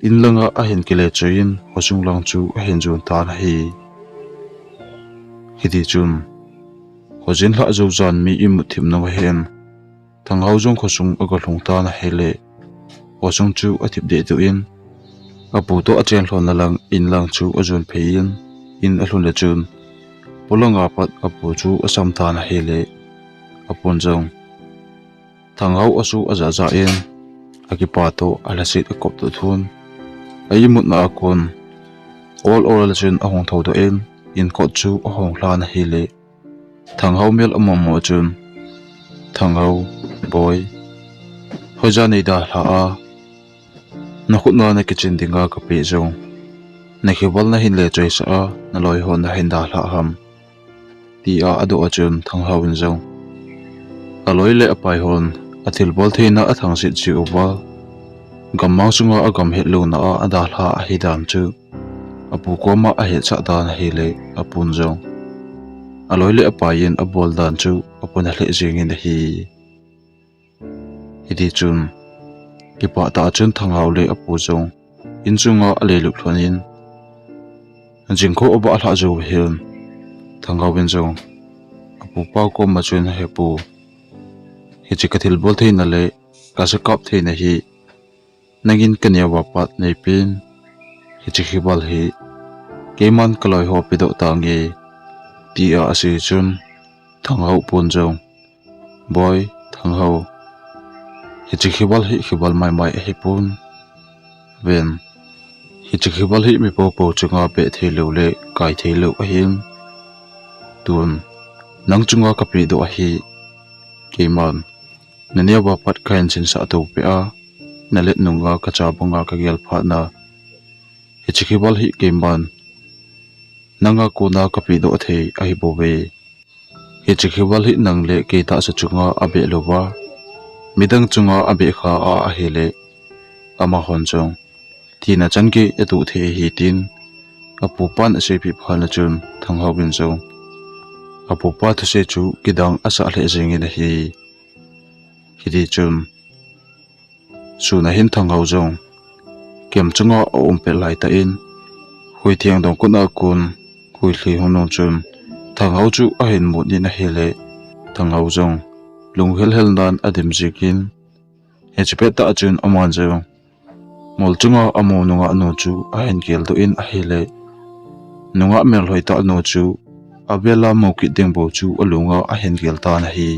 in langa ahin kile choi in, khosung lang chu ahin jon tan ahi. Hiti chun, khojin lhah jou jan mi imut thip nung ahin, Thanghao jong khosung aga lhung tan ahile, khosung chu athip deh doh in, apu toh achen lhon na lang in lang chu ajon phei in, in alhun le chun, polanga pat apu chu asam tan ahile, apun jong Thanghao asu ajah jah in, akipa toh alhaset akop toh thun, a imutna a kon ol ol le chun ahung thou doh in, in kot chu ahung lhan ahile, Thanghao mel amu mu a chun, "Thanghao, boi, hoija nei dalha a, nakhut na nakichin dinga kapeh jong, nakhival nahin le choisah a, naloi hon nahin dalha ham?" tia adoh a chun Thanghao in jong, aloi le apai hon athilbol theina athangset cheh uva, gammang sunga agam hetlouna a adalha ahi dan chu apu koma ahetsah dan ahile, apun jong aloi le apai in abol dan chu apun alheh jingin ahi. Hiti chun, kipah tah a chun Thanghao le apu jong in chunga aleluk lhon in, jingkho abah lhah jou hin, Thanghao in jong apupa koma chun, "He pu, hiche kathilbol theina le kasakap theina hi nangin kaneo a pat neipen, hiche khival hi keiman kaloi ho pedoh tange," tia asei chun, Thanghao pun jong, "Boi, Thanghao, hiche khival hi khival maimai ahipon. Ven, hiche khival hi mi popo chunga beh theilou le kai theilou ahin. Tun, nang chunga kapedoh ahi. Keiman naneo a pat kahin sinsah tou peh a, nalet nunga kacha banga kagel phat na, hiche khival hi keiman nanga kona kapedoh thei ahibouve. Hiche khival hi nang le kei tahsa chunga abeh louva, midang chunga abeh kha a ahile, amahon jong thina chan gei atuh thei ahi," tin apupan aseipeh phat na chun Thanghao in jong apupa thusei chu kidang asah lheh jingin ahi. Hiti chun, sun a hin Thanghao jong kem chunga aum pet lai tah in, huitheng dong kona kon huilhi hung nung chun, Thanghao chu ahin mut in ahile, Thanghao jong lunghel hel nan adim jingin, hiche pet tah a chun aman jong mol chunga amu nungah nu chu ahin geldoh in ahile, nungah melhoi tah nu chu avela mu kit ding bou chu alunga ahin gel tan ahi.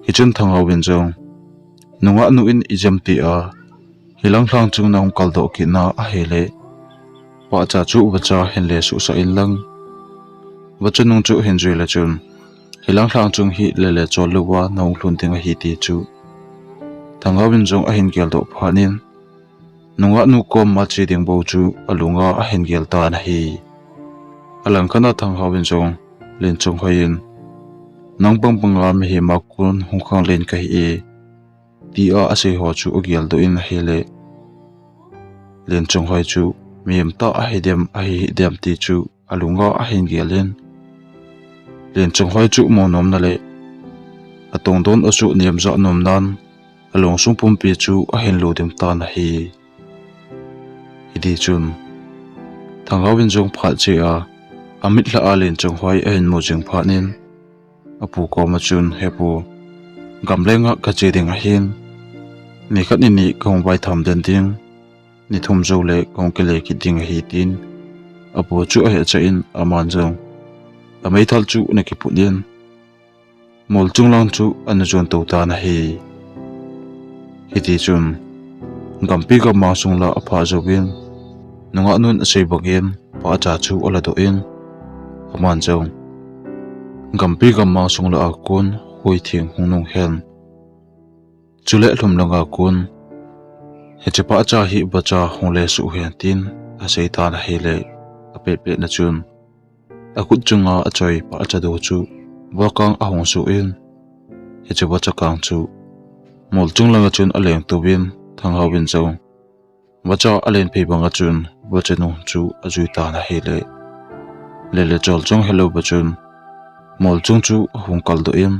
Hichun Thanghao in jong, "Nungah nu in ijemtia hilang lhang chunga nahung kaldoh kit na ahile, pahcha chu vacha hin le suhsah in lang, Vacha nung chu hin jui le chun, hilang lhang chung hi le le chol louva nahung lhun ding ahi ti chu Thanghao in jong ahin geldoh phat in, nungahnu koma che ding bou chu alunga ahin gel tan ahi. Alangkhat a Thanghao in jong Lenchonghoi in, nang bang banga mihem a kon hung khang len kahi e, tia asei ho chu ageldoh in ahile, Lenchonghoi chu mihem tah ahi dem, ahi hih dem ti chu alunga ahin gel in, Lenchonghoi chu mu nomna le atongdon a chu niam ja nomnan, alung sung pumpi chu ahin ludim tan ahi. Hiti chun, Thanghao in jong phat cheh a, amit lha a Lenchonghoi ahin mu jing phat in, apu koma chun, "He pu, gamleng a kache ding ahin, nikhat nini kahung vaitham den ding, ni thum jou le kahung kile kit ding ahi," tin apu chu ahechah in, aman jong ameithal chu ana kiput in, mol chung lang chu ana jon to tan ahi. Hiti chun, gampi gammang sung la apha jouvin, nungahnun asei bangin pahcha chu aladoh in, aman jong gampi gammang sung la a kon huitheng hung nung hen, chule lhum langa kon hiche pahcha hi vacha hung lesuh hen tin asei tan ahile, apet petna chun akhut chunga achoi pahcha do chu vachakang ahung suh in, hiche vachakang chu mol chung langa chun aleng touvin, Thanghao in jong vacha alen phei banga chun vacha nung chu ajui tan ahile, le le chol jong helou va chun mol chung chu ahung kaldoh in,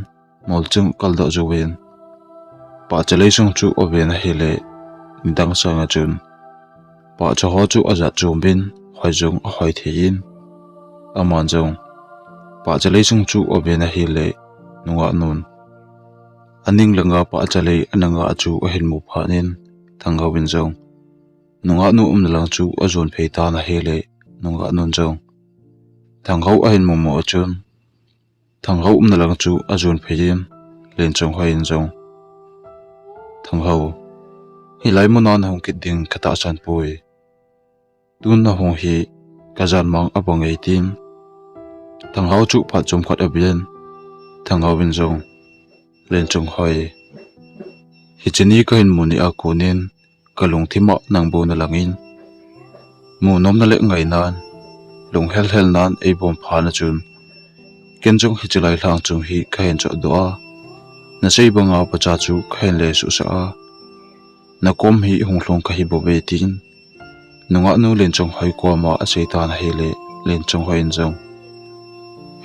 mol chung kaldoh jouvin, pahcha lei sung chu aven ahile, nidang sanga chun pahcha ho chu ajat chom in, hoi jong ahoi thei in, aman jong pahcha lei sung chu aven ahile, nungahnun aning langa pahcha lei ana ngah chu ahin mu phat in, Thanghao in jong nungahnu umna lang chu ajon phei tan ahile, nungahnun jong Thanghao ahin mu mu a chun, Thanghao umna lang chu ajon phei in, Lenchonghoi in jong, "Thanghao, hilai muna nahung kit ding katahsan poi. Tun nahung hi kajan mang abang e," tin Thanghao chu phat chomkhat aven, Thanghao in jong, "Lenchonghoi, hiche ni kahin mu ni a konin kalungthim a nang bou nalang in, mu nomna le ngainan, lunghel hel nan eibom phat na chun, ken jong hiche lai lhang chung hi kahin chotdoh a, nasei banga vacha chu kahin lesuhsah a, nakom hi hung lhung kahi bouve," tin nungahnu Lenchonghoi koma asei tan ahile, Lenchonghoi in jong,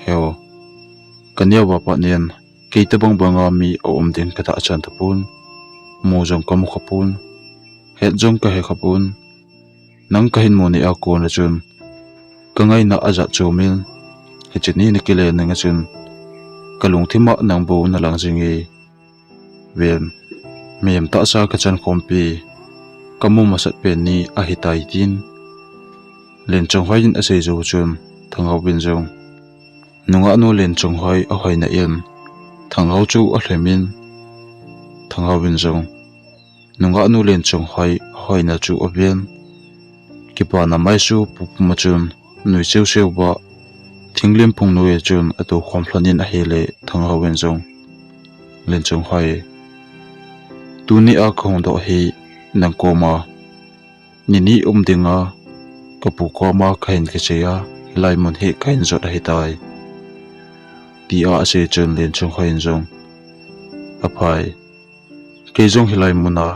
"He o, kaneo a pat nin kei tabang banga mi aum ding katahsan tapon, mu jong kamu khapon, het jong kahe khapon, nang kahin mu ni a kon a chun kangaina ajat chom in, hiche ni nakile ning a chun kalungthim a nang bou nalang jing e. Ven, mihem tahsa kachan khompi kamu masat pen ni ahitai," tin Lenchonghoi in asei jou chun, Thanghao in jong nungahnu Lenchonghoi ahoina in Thanghao chu alhem in, Thanghao in jong nungahnu Lenchonghoi ahoina chu aven, kipana maisu pupum a chun nui seu seu va, thinglim phung noi a chun atou khom lhon in ahile, Thanghao in jong, "Lenchonghoi, tuni a kahung doh hi nang koma nini um dinga kapu koma kahin kisei a, hilai mun hi kahin jot ahitai," tia asei chun Lenchonghoi in jong, "Aphai, kei jong hilai muna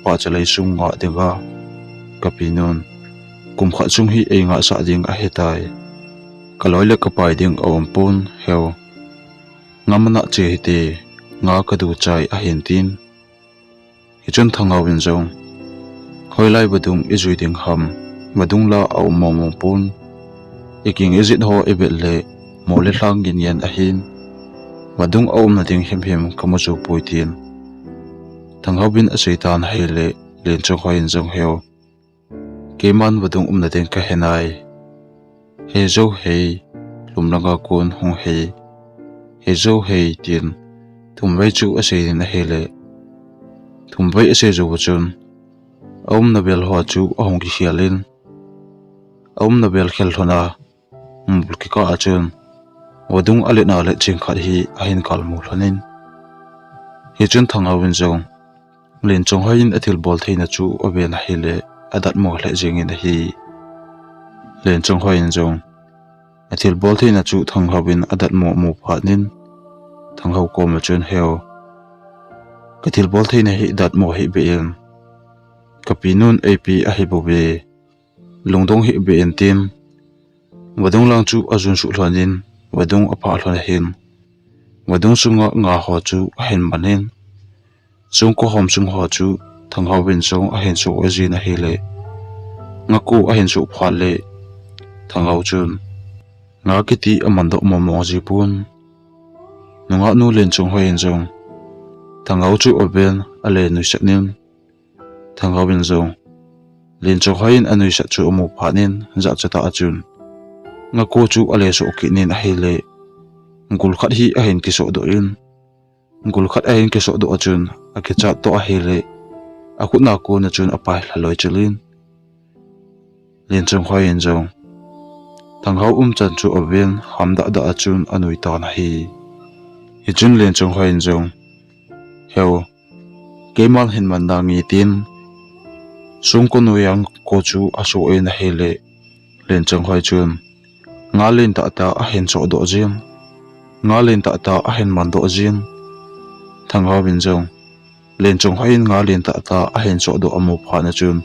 pahcha lei sung ngah dinga kapinun kum khat sung hi eingahsah ding ahitai. Kaloi le kapai ding aum pon, he o. Nga mana che hite, nga kadu chai ahin," tin. Hichun Thanghao in jong, "Hoilai vadung ijui ding ham, vadung la aum mong mong pon. Iking ijit ho ivet le mol le lhang ngin ngen ahin, vadung aumna ding himhim kamu jou poi," tin Thanghao in asei tan ahile, Lenchonghoi in jong, "He o, keiman vadung umna ding kahe nai. Hei jou hei, lhum langa kon hung hei, hei jou hei," tin thumvei chu asei in ahile, thumvei asei jou chun aumna vel ho chu ahung kikhel in, aumna vel khel lhon a mol kikah a chun vadung alet na let jing khat hi ahin kalmu lhonin. Hichun Thanghao in jong Lenchonghoi in athilbol theina chu aven ahile adatmo lheh jingin ahi. Lenchonghoi in jong athilbol theina chu Thanghao in adatmo amu phat in Thanghao koma chun, "Heo, kathilbol theina hi datmo hih beh in, kapinun eipi ahi bouve, lungdong hih beh in," tin vadung lang chu ajun suh lhonin vadung aphah lhon ahin. Vadung sunga nga ho chu ahin manin, songko hom sung ho chu Thanghao in jong ahin soh jin ahile, ngako ahin soh phat le Thanghao chun nga kiti aman doh mong mong ji pon. Nungah nu Lenchonghoi in jong Thanghao chu aven ale nuisat in, Thanghao in jong Lenchonghoi in anuisat chu amu phat in jachat tah a chun ngako chu ale soh kit in ahile, gul khat hi ahin kisoh doh in, gul khat ahin kisoh doh a chun akichat toh ahile, akhut na kona chun apai lha loi chel in. Lenchonghoi in jong Thanghao umchan chu aven, ham dah dah a chun anui tan ahi. Hichun Lenchonghoi in jong, "Heo, keiman hin man nange," tin songko noiya ko chu asoh in ahile, Lenchonghoi chun nga lentah tah ahin soh doh jin, nga lentah tah ahin man doh jin. Thanghao in jong Lenchonghoi in nga lentah tah ahin soh doh amu phat na chun,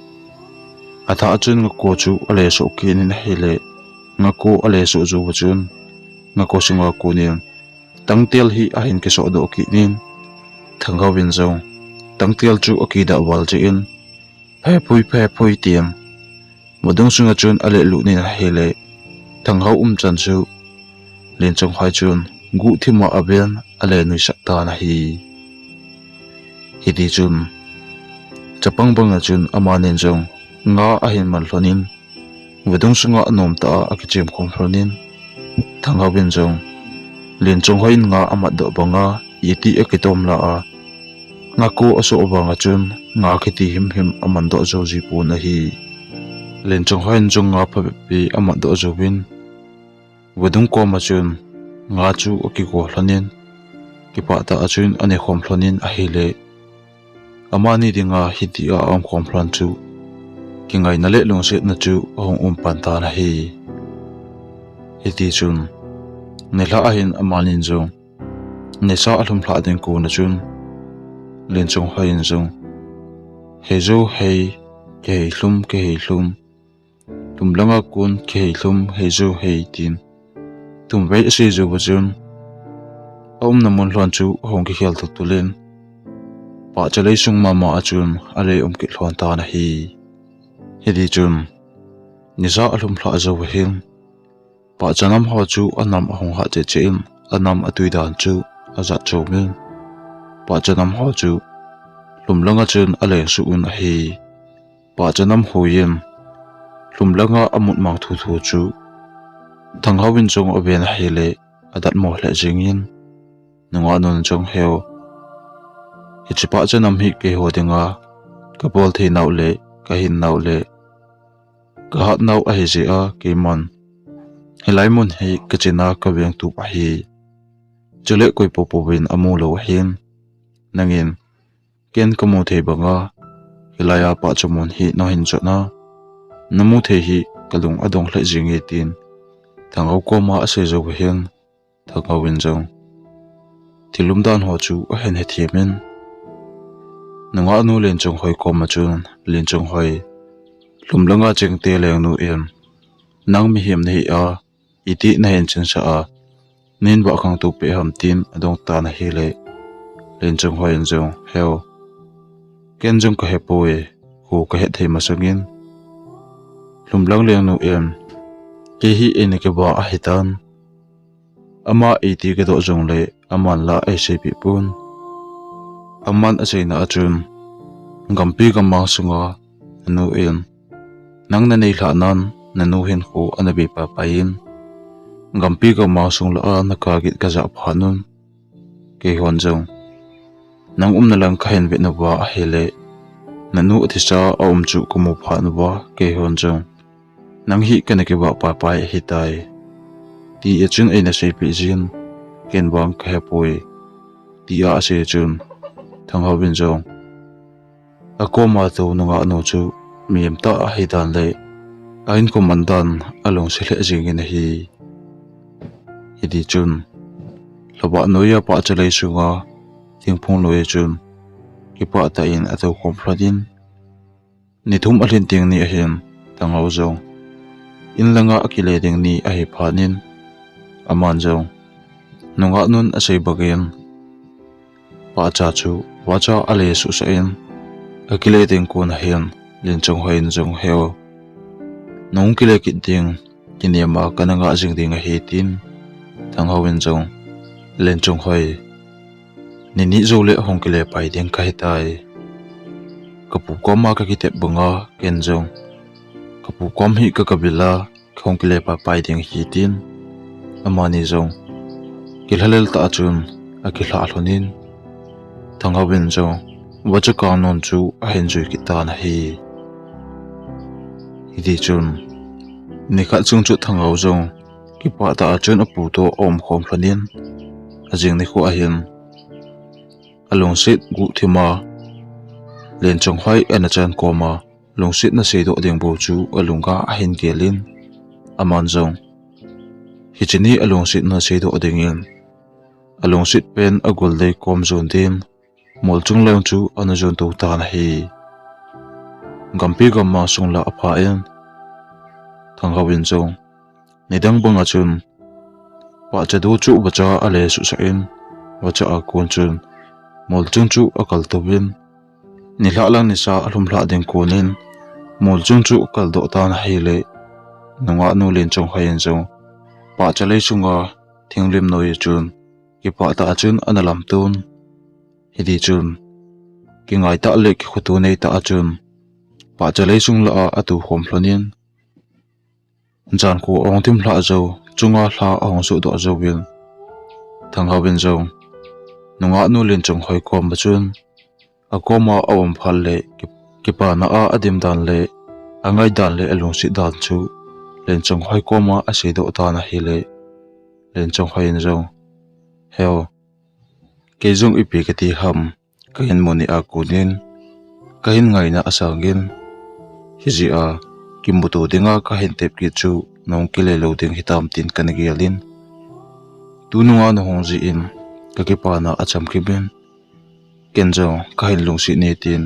athah a chun ngako chu ale soh kit in ahile, ngako ale soh jou a chun ngako sunga konin tangtel hi ahin kisoh doh kit in, Thanghao in jong tangtel chu akidah val jeh in, "Phephui, phephui," tin vadung sunga chun ale lut in ahile, Thanghao umchan chu Lenchonghoi chun guhthim a aven ale nuisat tan ahi. Hiti chun chapang banga chun amanin jong nga ahin man lhonin, vadung sunga anom tah a akichem khom lhonin, Thanghao in jong Lenchonghoi in nga amat doh banga iti akitom la a, ngako asoh vang a chun nga kiti himhim aman doh jou ji pon ahi. Lenchonghoi in jong nga phabep pi amat doh jouvin, vadung koma chun nga chu akiko lhonin, kipah tah a chun ane khom lhonin ahile, amani dinga hitia aum khom lhon chu kingaina le lungsetna chu ahung um pan tan ahi. Hiti chun nilhah ahin amanin jong nisa alhum lhah ding kona chun Lenchonghoi in jong, "Hei jo hei, kihei lhum, kihei lhum, lhum langa kon kihei lhum, hei jo hei," tin thum vei asei jou a chun aumna mun lhon chu ahung kikhel tultul in, pahcha lei sung mama a chun ale um kit lhon tan ahi. Hiti chun nisa alhum lhah jou ahin, pahcha nam ho chu anam ahung hah cheh cheh in, anam atui dan chu ajat chom in, pahcha nam ho chu lhum langa chun aleng suh un ahi. Pahcha nam hui in lhum langa amut mang thuthu chu Thanghao in jong aven ahile, adatmo lheh jingin, nungah nun jong, "Heo, hiche pahcha nam hi keiho dinga kabol thei nau le kahin nau le kahat nau ahi jeh a, keiman hilai mun hi kachena kaveng tup ahi. Chule koi poupou vin amu lou ahin, nangin ken kamu thei banga hilai a pahcha mun hi nahin jot na, namu thei hi kalung adong lheh jinge," tin Thanghao koma asei jou ahin, Thanghao in jong thil umdan ho chu ahin hethem in, nungah nu Lenchonghoi koma chun, "Lenchonghoi, lhum langa chengte lengnu in nang mihem nahi a, iti nahin chinsah a, nahin vah khangtou peh ham?" tin adong tan ahile, Lenchonghoi in jong, "Heo, ken jong kahepoi, kho kahet thei masangin, lhum lang lengnu in kei hi eina kivah ahitan. Ama iti kidoh jongle aman la eiseipeh pon. Aman aseina a chun, gampi gammang sunga nanu in nang nanei lhah nan, nanu hinkho ana bei paipai in, gampi gammang sung lah a naka git kajah phat un, keihon jong nang umna lang kahin vet nauva ahile, nanu athisa a um chu kamu phat nauva, keihon jong nang hi kana kivah paipai ahitai. ti a chun eina seipeh jin, ken vang kahepoi, tia asei chun, Thangho in jong akoma tou nungah nu chu mihem tah ahi dan le a inkoman dan alungset lheh jingin ahi. Hiti chun, lhavah noiya pahcha lei sunga thingphung noiya chun kipah tah in atou khom lhon in, ni thum alhin ding ni ahin, Thangho jong in langa akile ding ni ahi phat in, aman jong nungah nun asei bangin pahcha chu vacha ale suhsah in, akile ding kon ahin, Lenchonghoi in jong, "Heo, nahung kile kit ding, kinema kana ngah jing ding ahi," tin, Thangho in jong, "Lenchonghoi, ni ni jou le hung kile pai ding kahitai. Kapu koma kakitep banga ken jong kapu kom hi kakabil a, kahung kile pai pai ding ahi," tin, amani jong kilhalel tah a chun akilhah lhon in, Thangho in jong vacha kang nun chu ahin jui kit tan ahi. Hiti chun, nikhat chung chu Thangho jong kipah tah a chun apu toh aum khom lhon in, ajing nikho ahin alungset guhthim a, Lenchonghoi ana chan koma lungsetna seidoh ding bou chu alunga ahin gel in, aman jong hiche ni alungsetna seidoh dingin alungset pen agol dei kom jon din, molchung lang chu ana jon tou tan ahi. Gampi gammang sung lah apha in, Thangho in jong nidang banga chun pahcha du chu vacha ale suhsah in, vacha a kon chun molchung chu akal tou in, nilhah lang nisa alhum lhah ding kon in molchung chu akal doh tan ahile, nungah nu Lenchonghoi in jong pahcha lei sunga thinglim noiya chun kipah tah a chun ana lamton. Hiti chun, kingai tah le kikhoto nei tah a chun pahcha lei sung lah a atou khom lhon in, jankho ahung thim lhah jou, chunga lha ahung sohdoh jouvin, Thangho in jong nungah nu Lenchonghoi koma chun akoma aum phat le ki-, kipana a adim dan le angai dan le alungset dan chu Lenchonghoi koma aseidoh tan ahile, Lenchonghoi in jong, "Heo, kei jong ipi kati ham, kahin mu nia kon in kahin ngaina asang in, hijeh a kimuto dinga kahin tep kit chu nahung kile lou ding hitam tin kana gel in, tununga nahung jeh in kakipana achamkim in, ken jong kahin lungset e," tin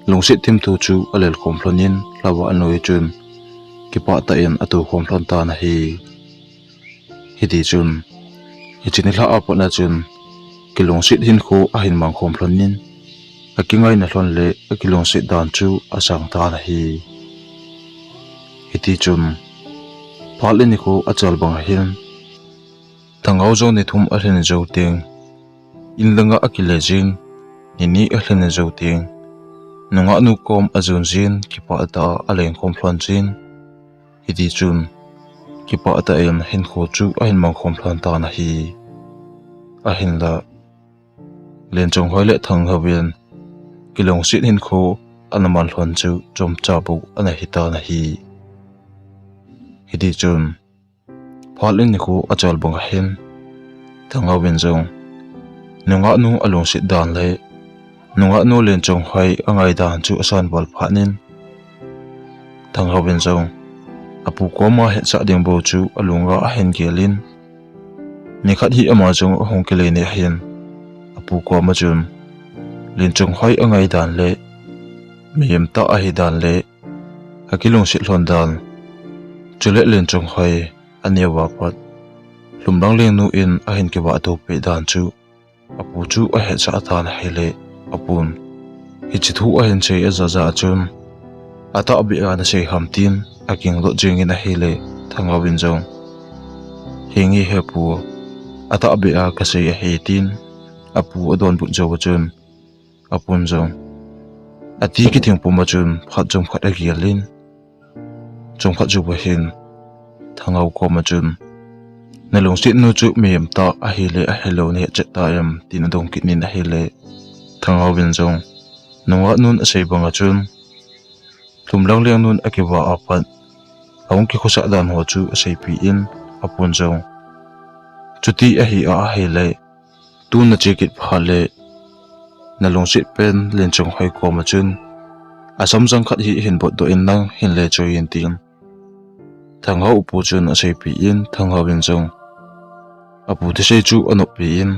lungset thimtho chu alel khom lhon in, lhavah noiya chun kipah tah in atou khom lhon tan ahi. Hiti chun, hiche nilhah a pat a chun kilungset hinkho ahin mang khom lhon in, akingaina lhon le akilungset dan chu asang tan ahi. Hiti chun, phat le nikho achal bang ahin, Thangho jong ni thum alhin jou teng, in langa akile jin, ni ni alhin jou teng, nungah nu kom ajon jin, kipah tah a aleng khom lhon jin. Hiti chun, kipah tah in hinkho chu ahin mang khom lhon tan ahi. Ahinla, Lenchonghoi le Thangho in kilungset hinkho ana man lhon chu chomcha bou ana hi tan ahi. Hiti chun, phat le nikho achal bang ahin, Thangho in jong nungah nu alungset dan le nungah nu Lenchonghoi angai dan chu asan val phat in, Thangho in jong apu koma hetsah ding bou chu alunga ahin gel in, nikhat hi ama jong ahung kile ni ahin, apu koma chun Lenchonghoi angai dan le mihem tah ahi dan le akilungset lhon dan, chule Lenchonghoi aneo a pat Lhumlang lengnu in ahin kivah tou peh dan chu apu chu ahetsah tan ahile, apun hiche thu ahin sei ajah jah a chun, "Atahbeh a nasei ham?" tin akingdoh jingin ahile, Thangho in jong, "Henge he pu, atahbeh a kasei ahi," tin apu adonbut jou a chun, apun jong ati kithing pum a chun phat chomkhat agel in, chomkhat jou a hin Thangho koma chun, "Nalungset nu chu mihem tah ahile ahilou nahet chet ta em?" tin adong kit in ahile, Thangho in jong nungah nun asei banga chun, Lhumlang lengnun akivah a pat ahung kikhosah dan ho chu aseipeh in, apun jong, "Chuti ahi a ahile, tun nache kit phat le nalungset pen Lenchonghoi koma chun asamjang khat hi hin botdoh in lang hin le choi in," tin Thanghao upu chun aseipeh in, Thanghao in jong apu thusei chu anoppi in,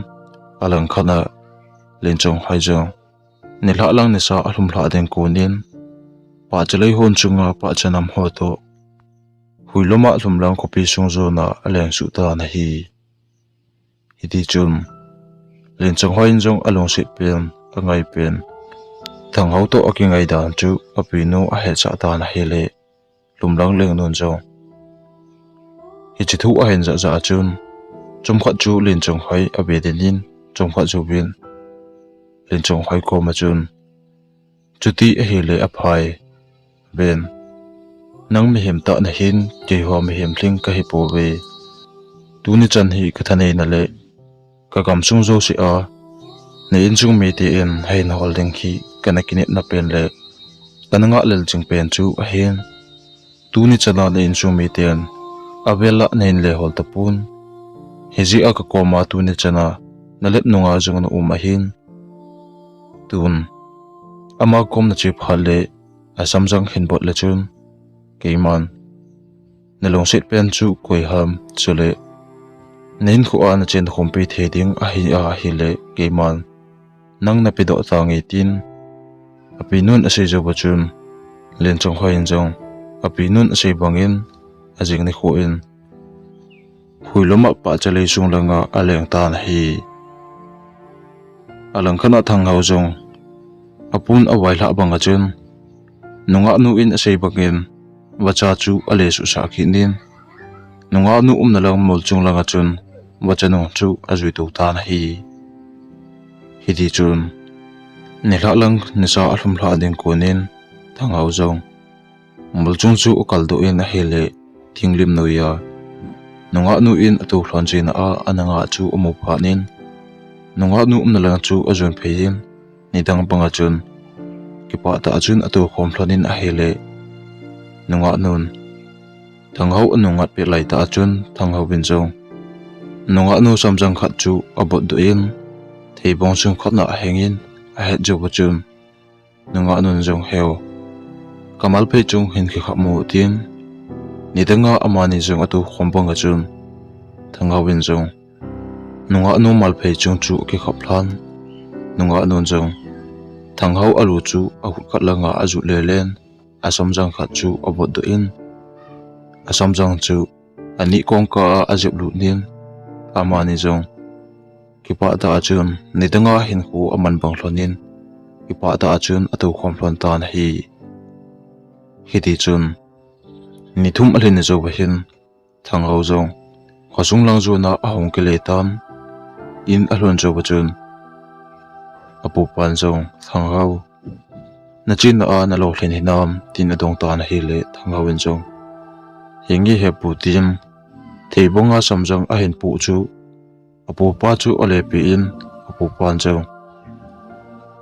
alangkhat a Lenchonghoi jong nilhah lang nisa alhum lhah ding konin, pahcha lei hon chunga pahcha nam ho toh huilom a lhumlang khopi sung jona aleng suh tan ahi. Hiti chun Lenchonghoi in jong alungset pen, angai pen, Thanghao toh akingai dan chu apinu ahetsah tan ahile, lhumlang lengnun jong hiche thu ahin jah jah a chun, chomkhat chu Lenchonghoi abe den in, chomkhat jouvin Lenchonghoi koma chun, "Chuti ahile aphai, Ben. Nang mihem tah nahin, keiho mihem lhing kahi pouve. Tuni chan hi kathaneina le kagamsung jouse a na insung miten ahin hol ding hi kana kinepna pen le kana ngah lel jing pen chu ahin. Tuni chana na insung miten avel a nahin le hol tapon. Hijeh a kakoma tuni chana nalep nunga jong naum ahin. Tun ama kom nache phat le asamjang hin bot le chun, keiman nalungset pen chu koi ham, chule na hinkho a nachen khompi thei ding ahi a ahile, keiman nang napedoh tange," tin apinun asei jou va chun, Lenchonghoi in jong apinun asei bangin ajing nikho in huilom a pahcha lei sung langa aleng tan ahi. Alangkhat a Thanghao jong apun availhah banga chun, nungahnu in asei bangin vacha chu ale suhsah kit in, nungahnu umna lang mol chung langa chun vacha nung chu ajui tou tan ahi. Hiti chun nilhah lang nisa alhum lhah ding konin, Thanghao jong mol chung chu akaldoh in ahile, thinglim noiya nungahnu in atoulhon jing na a ana ngah chu amu phat in, nungahnu umna lang chu ajon phei in, nidang banga chun kipah tah a chun atoukhom lhon in ahile, nungahnun Thanghao anungngat pet lai tah a chun Thanghao in jong nungahnu samjang khat chu abotdoh in, theibong sung khat na aheng in, ahet jou va chun, nungahnun jong, "Heu, kamalphei chung hin kikhap mo," tin nidanga amani jong atoukhom banga chun Thanghao in jong nungahnu malphei chung chu akikhap lhan. Nungahnun jong Thanghao alu chu ahut khat langa ajut lelen, asamjang khat chu abotdoh in, asamjang chu anih kongkah a ajep lut in, amani jong kipah tah a chun nidanga hinkho aman bang lhon in, kipah tah a chun atoukhom lhon tan ahi. Hiti chun nithum alhin jou va hin, Thanghao jong khosung lang jona ahung kile tan, in alhun jou va chun, apupan jong, "Thanghao, nachena a nalolhin hinam?" tin adong tan ahile, Thanghao in jong, "Hinge he pu," tin theibonga samjang ahin poh chu apupa chu alepeh in, apupan jong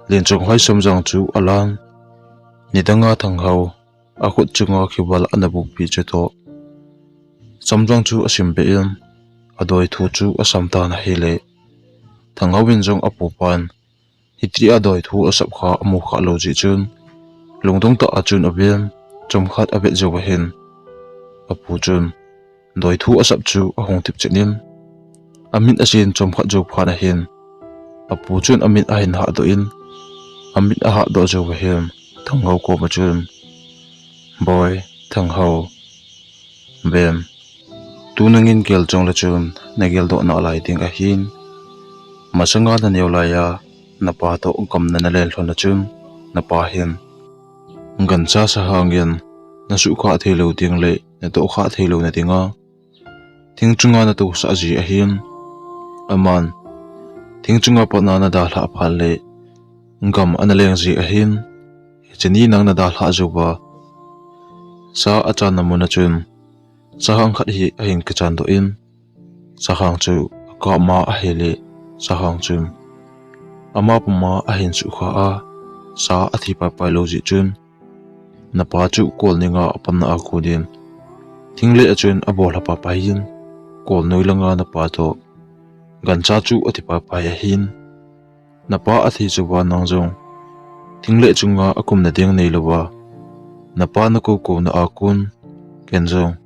Lenchonghoi samjang chu alan, nidanga Thanghao akhut chunga khival ana bukpeh chu toh samjang chu asimbeh in, adoithu chu asam tan ahile, Thanghao in jong apupan hitia doithu asap kha amu kha lou jeh chun, lungdong tah a chun aven, chomkhat avet jou va hin, apu chun doithu asap chu ahung tip chet in, amit asin chomkhat jou phat ahin, apu chun amit ahin hahdoh in, amit ahahdoh jou va hin, Thanghao koma chun, "Boi, Thanghao, Ben, tu nangin gel chong le chun nageldoh nalai ding ahin, masanga naneo laiya napa toh gamna nalen lhon a chun, napa hin gancha sahang in nasuhkhah theilou ding le natohkhah theilou na dinga thing chunga natousah ji ahin, aman thing chunga patna nadalhah phat le gam ana leng ji ahin, hiche ni nang nadalhah jouva sa achanna mun a chun sahang khat hi ahin kichandoh in, sahang chu akap ma ahile, sahang chun ama puma ahin suhkhah a, sa athi paipai lou jeh chun, napa chu kol ninga apanna a kon in, thingleh a chun abolha paipai in, kolnoi langa napa toh gancha chu ati paipai ahin. Napa athi chova nang jong thing le chunga akumna ding neilouva, napa nakou kouna a kon ken jong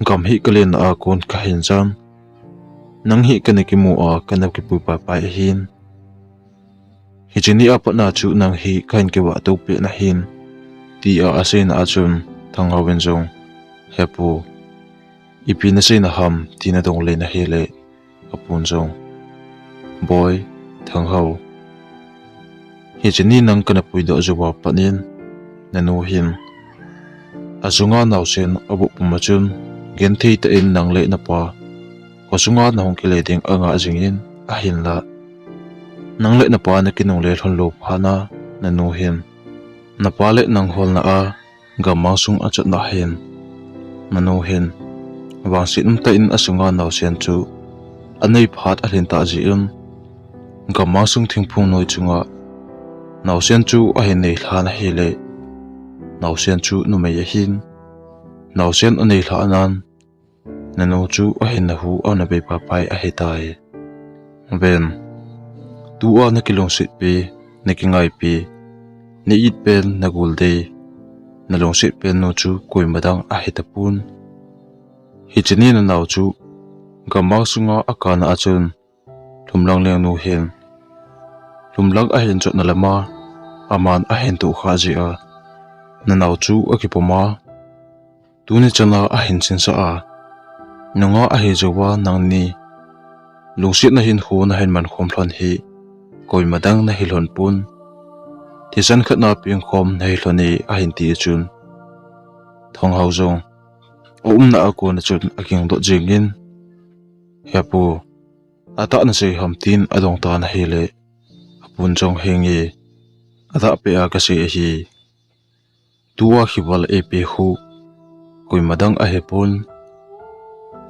gam hi kalenna a kon kahin jan, nang hi kana kimu a kana kipui paipai ahin. Hiche ni a patna chu nang hi kahin kivah tou peh nahin, tia aseina a chun Thanghao in jong, He pu, ipi naseina ham, tina dong le nahile, apun jong, Boi, Thanghao, hiche ni nang kana puidoh jouva pat in, nanu hin achunga naosen abuh pum a chun, genthei tah in nang le napa khosunga nahung kile ding angah jingin, ahinla nang le napa nakinungle lhon lou phat a, nanu hin napa le nang holna a gammang sung achatna hin, nanu hin vangset umtah in achunga naosen chu anei phat alhin tah jeh in, gammang sung thingphung noi chunga naosen chu ahin nei lhan ahile, naosen chu numei ahin, naosen anei lhah nan, nanu chu ahin nahu ana bei paipai ahitai. Ven, tua nakilungset pi, nakingaipi, na-it pen, nagul dei, nalungset pen nu chu koima dang ahitapon. Hiche ni nanao chu gammang sunga akana a chun, Lhumlang lengnu hin lhumlang ahin jotna lama aman ahin tohkhah jeh a, nanao chu akipom a, tuni chana ahin sinsah a, nunga ahi jouva nangni lungsetna hinkho nahin mankhom lhon hi koima dang nahi lhon pon, thisan khat na pengkhom nahi lhon e, ahin ti a chun, Thanghao jong aumna a kona chun akingdot jengin, He pu, atah nasei ham, tin adong tan ahile, apun jong, Henge, atahbeh a kasei ahi. Tua khival eipeh khu koima dang ahipon,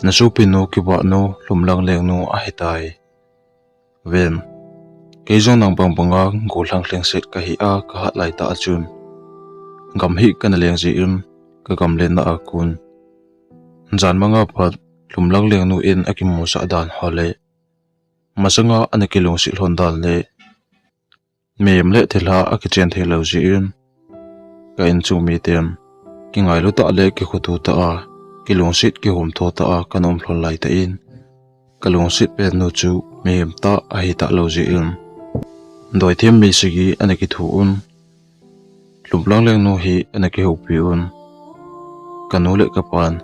nasopinu kivahnu Lhumlang lengnu ahitai. Ven, kei jong nang bangbanga gollhang lhingset kahi a, kahat laitah a chun gam hi kana leng jeh in, kagamlenna a kon jan manga pat Lhumlang lengnu in akimusah dan ho le, masanga ana kilungset lhon dan le, mihem le thilha akichen theilou jeh in, ka insung miten kingailu tah le kikhoto tah a, kilungset kihomtho tah a kana um lhon laitah in, kalungset pennu chu mihem tah ahitahlou jeh in, doithem mi sagi ana kithu un, Lhumlang lengnu hi ana kihoupi un, kanu le kapan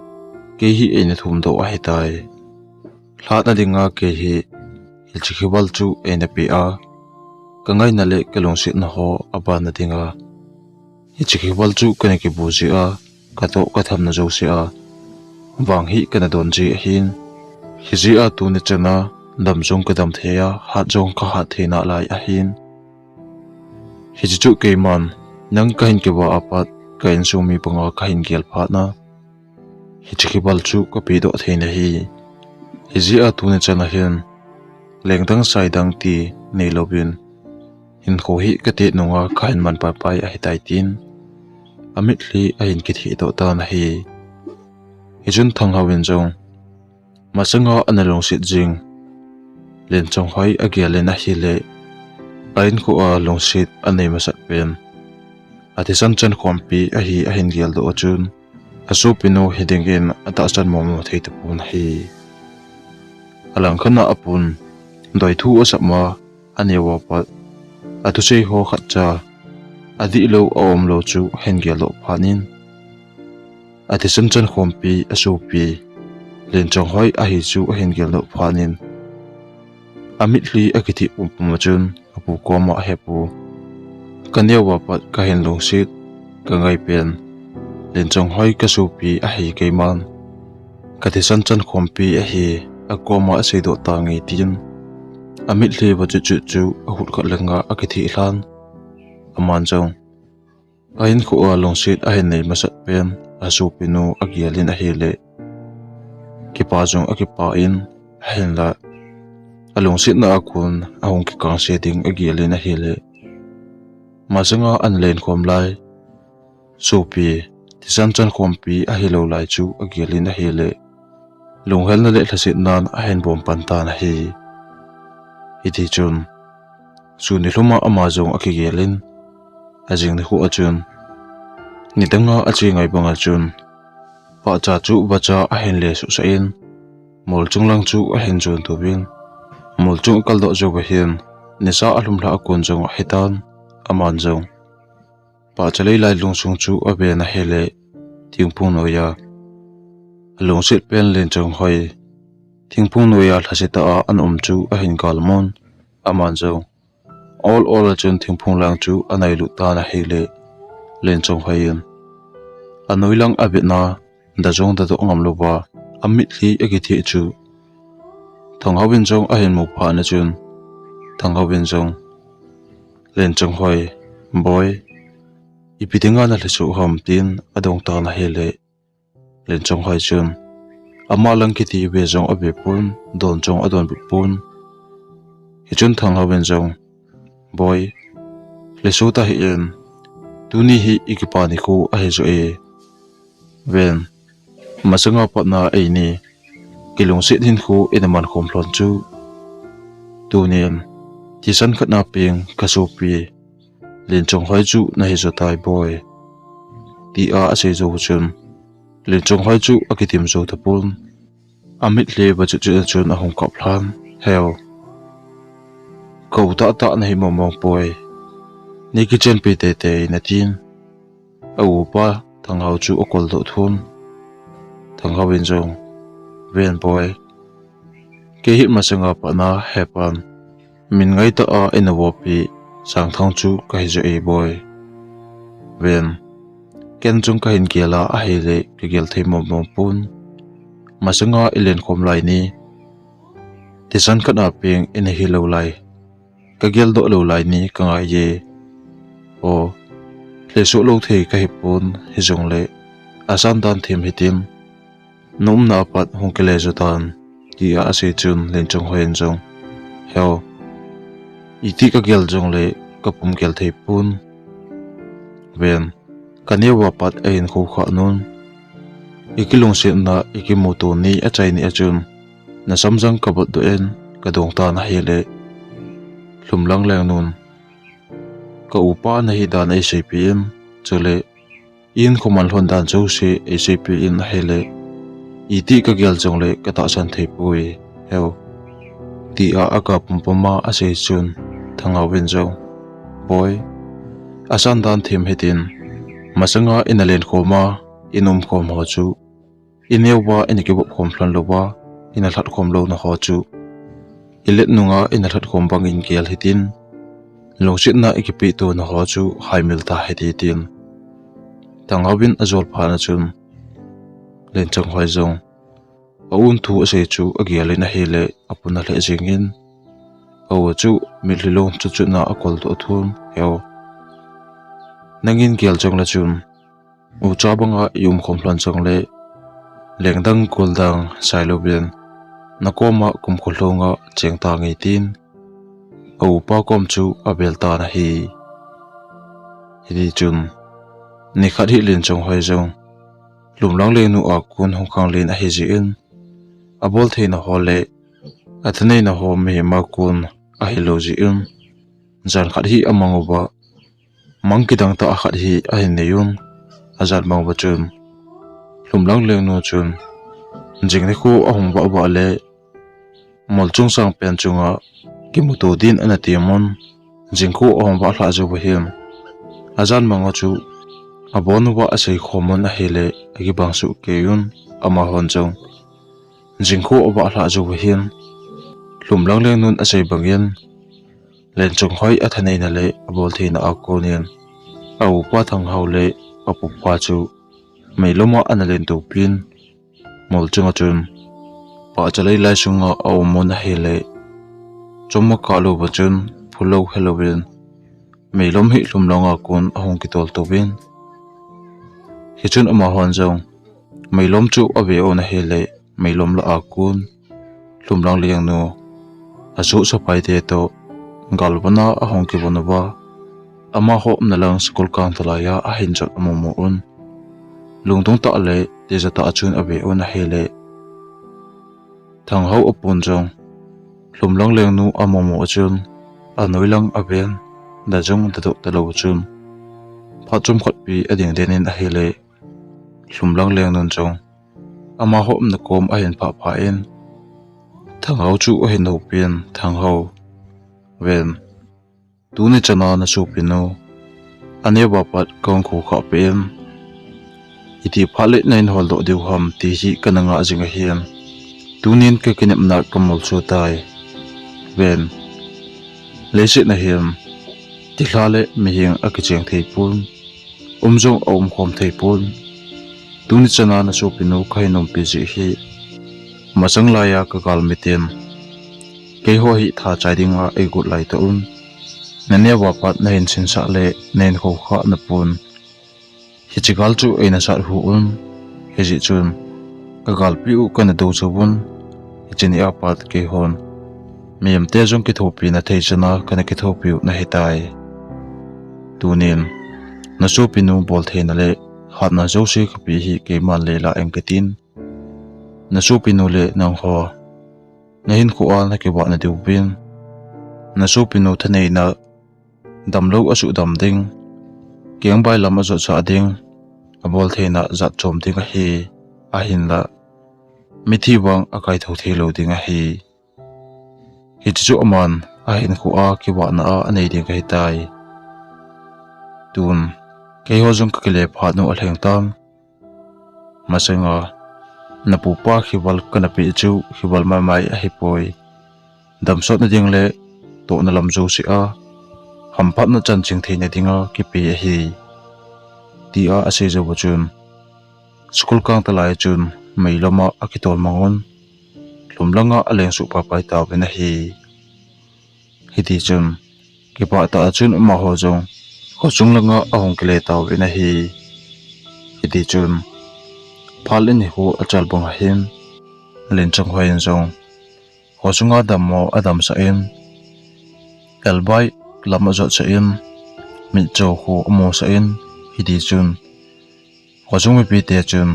kei hi eina thumdoh ahitai. Lhatna dinga kei hi hiche khival chu eina peh a, kangaina le kalungsetna ho abanna dinga hiche khival chu kana kibu jeh a, katoh kathamna jouse a vang hi kana don ji ahin. Hijeh a tuni chana dam jong kadam thei a, hat jong kahat thei nalai ahin. Hiche chu keiman nang kahin kivah a pat ka insung mi banga kahin gel phat a, hiche khival chu kapehdoh thei nahi. Hijeh a tuni chana hin lengdang saidang ti neilouvin, hinkho hi katet nunga kahin man paipai ahitai, tin amitlhi ahin kithehdoh tan ahi. Hichun Thanghao in jong masanga ana lungset jing Lenchonghoi agel in ahile, a inkho a lungset anei masat pen athisan chankhompi ahi ahin geldoh a chun, asopinu hidingin atahsan momo thei tapon ahi. Alangkhat a apun doithu asap ma, aneo a pat athusei ho khatcha adihlou aumlou chu ahin geldoh phat in, athisan chankhompi asopi Lenchonghoi ahi chu ahin geldoh phat in, amitlhi akitheh pumpum a chun apu koma, He pu, kaneo a pat kahin lungset kangai pen Lenchonghoi kasopi ahi, keiman kathisan chankhompi ahi, akoma aseidoh tange, tin amitlhi vachuchut chu ahut khat lenga akitheh lhan. Aman jong a inkho a lungset ahin nei masat pen asopinu agel in ahile, kipa jong akipa in, ahinla alungsetna a kon ahung kikangse ding agel in ahile, masanga ana lenkhom lai sopi thisan chankhompi ahilou lai chu agel in ahile, lunghelna le lhasetnan ahin bom pan tan ahi. Hiti chun, sun nilhum a ama jong akigel in, ajing nikho a chun, nidang a ache ngai bang a chun, pahcha chu vacha ahin le suhsah in, mol chung lang chu ahin jon to in, mol chung akal doh jou va hin, nisa alhum lha a kon jong ahi tan, aman jong pahcha lei lai lungsung chu aven ahile, thingphung noiya alungset pen Lenchonghoi thingphung noiya lhasetah a ana um chu ahin galmun, aman jong ol ol a chun thingphung lang chu anailut tan ahile, Lenchonghoi in anoi lang avet na, da jong da doh ngam louva, amitlhi akitheh chu Thanghaovin jong ahin mu phat na chun, Thanghaovin jong, "Lenchonghoi, boi, ipi dinga nalhaso ham?" tin adong tan ahile, Lenchonghoi chun, ama lang kiti ve jong ave pon, don jong adon bep pon. Hichun Thanghaovin jong, "Boi, lhaso tahih in, tuni hi ikipa nikho ahi joh e. Ven, masanga patna eini kilungset hinkho ina man khom lhon chu, tunin thisan khat na peng kasopi Lenchonghoi chu nahi jo tai boi," tia asei jou chun, Lenchonghoi chu akitim jou tapon. Amitlhi va chut chut a chun ahung kap lhan. "Heo, ka u tahtah nahi mong mong poi. Nei kichenpi teitei in," atin, a upa Thanghao chu akol doh thun. Thanghao in jong, "Ven boi, kei hi masanga patna hepan, min ngaitah a ina vopi Sangthang chu kahi joh e boi. Ven, ken jong kahin gel a ahile kagel thei mong mong pon. Masanga ilen khom lai ni, thisan khat a peng ina hi lou lai, kagel doh lou lai ni kangai e. O, lhaso lou thei kahi pon, hijongle asan dan them hitin, na umna a pat hung kile jo tan," tia asei chun Lenchonghoi in jong, "Heo, iti kagel jongle kapum gel thei pon. Ven, kaneo a pat ahin kho kha nun, ikilungsetna, ikimuto ni achai ni a chun, nasam jang kabot doh in kadong tan ahile, Lhumlang Lengnun, ka upa nahi dan eiseipeh in, chule inkho man lhon dan jouse eiseipeh in ahile, iti kagel jongle katahsan thei poi, heo," tia aga pumpum a asei chun, Thanghao in jong, "Boi, asan dan them hitin, masanga ina len khom a ina um khom ho chu, ineo va ina kivop khom lhon louva ina lhat khom louna ho chu, ilet nunga ina lhat khom bangin gel hitin, lungsetna ikipeh tona ho chu haimil ta hite," tin Thanghao in ajol phat na chun, Lenchonghoi jong a un thu asei chu agel in ahile, apun alheh jing in, a u chu mitlhi lung chut chut na akol doh thun, "Heo, nangin gel jongle chun, ucha banga i um khom lhon jongle, lengdang goldang sai louvin, nakoma kumkho lhunga cheng tange," tin a upa kom chu avel tan ahi. Hiti chun, nikhat hi Lenchonghoi jong Lhumlang Lengnu a kon hung khanglen ahi jeh in, abol theina ho le athaneina ho mihem a kon ahilou jeh in, jan khat hi amang uva, mang kidang tah khat hi ahin nei un. Ajan mang uva chun, Lhumlang Lengnu chun, jing nikho ahung vah vah le, mol chung sang pen chunga kimuto din ana tem un. Jing kho ahung vah lhah jou uva hin, ajan mang u chu abon uva asei khom un ahile, akibang soh kei un. Amahon jong, jing kho avah lhah jou uva hin, Lhumlang Lengnun asei bangin, Lenchonghoi athaneina le abol theina a konin, a upa Thanghao le apupa chu meilom a ana len topin, mol chunga chun pahcha lei lai sunga aum un ahile, chomkhat kah louva chun phulou helouvin, meilom hi Lhumlang a kon ahung kitol touvin, hichun amahon jong meilom chu ave un ahile, meilom lah a kon Lhumlang Lengnu, asohchapaite toh galvon a ahung kivon uva, amaho umna lang school kang thalai a ahin jot amu mu un. Lungdong tah le tija tah a chun ave un ahile, Thanghao apon jong Lhumlang lengnu amomo a chun anoilang aven, da jong dadoh talou chun phat chomkhat pi ading den in ahile, Lhumlang lengnun jong amaho umna kom ahin phah phah in, Thanghao chu ahin houpin, Thanghao, ven, tuni chana nasopinu aneo a pat kahung khoukhah peh in, iti phat le nahin holdoh diu ham ti hi kana ngah jing ahin, tunin kakinepna kamolso tai. Ven, leiset a hin thilha le mihing akicheng thei pon, um jong aumkhom thei pon. Tuni chana nasopinu kahin umpi jeh hi, masang laiya kagalmi ten keiho hi tha chai dinga eigot laitah un, naneo a pat nahin sinsah le nahin khoukhah napon, hiche gal chu eina sat hih un. Hijeh chun kagalpi u kana dou jouvun, hiche nia pat keihon mihem te jong kithopina thei chana kana kithopi u nahitai. Tunin nasopinu boltheina le hatna jouse kapeh hi keiman leilah eng katin, nasopinu le nangho nahinkhoa nakivahna diuvin, nasopinu thaneina damlou asuhdam ding, kengbai lam ajotsah ding, aboltheina jat chom ding ahi, ahinla mithi vang akaithou theilou ding ahi. Hiche chu aman ahinkhoa kivahna a anei ding ahitai. Tun keiho jong kakile phat u alhengtan. Masanga napupa khival kana peh chu khival maimai ahipoi. Damsotna ding le tohna lam jousea hamphatna chanching theina dinga kipeh ahi, tia asei jouva chun, school kangtalai chun meilama akitol mangun, Lhumlanga alengsuh paipai tauvin ahi. Hitichun kipah tah a chun amaho jong khochung langa ahung kile tauvin ahi. Hitichun phat le nikho achal bang ahin, Lenchonghoi in jong khochunga dammo adamsah in, elbai lam ajotsah in, mitcho khu amusah in, hitichun khochung mipite chun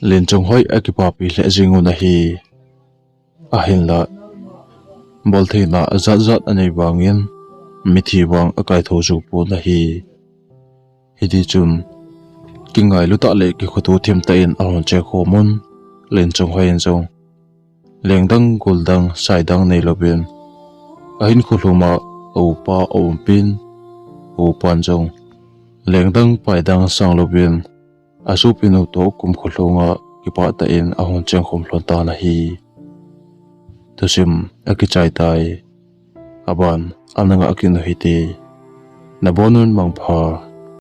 Lenchonghoi akipapi lheh jengun ahi. Ahinla boltheina jatjat anei vangin mithi vang akaithou jou pon ahi. Hitichun kingailu tah le kikhoto thim tah in ahung chengkhom un, Lenchonghoi in jong lengdang goldang saidang neilouvin ahinkho lhuma aupa aumpin, aupan jong lengdang paidang sanglouvin asopinu toh kumkho lhunga kipah tah in ahung chengkhom lhon tan ahi. Thusim akichai tai. Aban ana ngah kit u hite. Nabonun mangpha.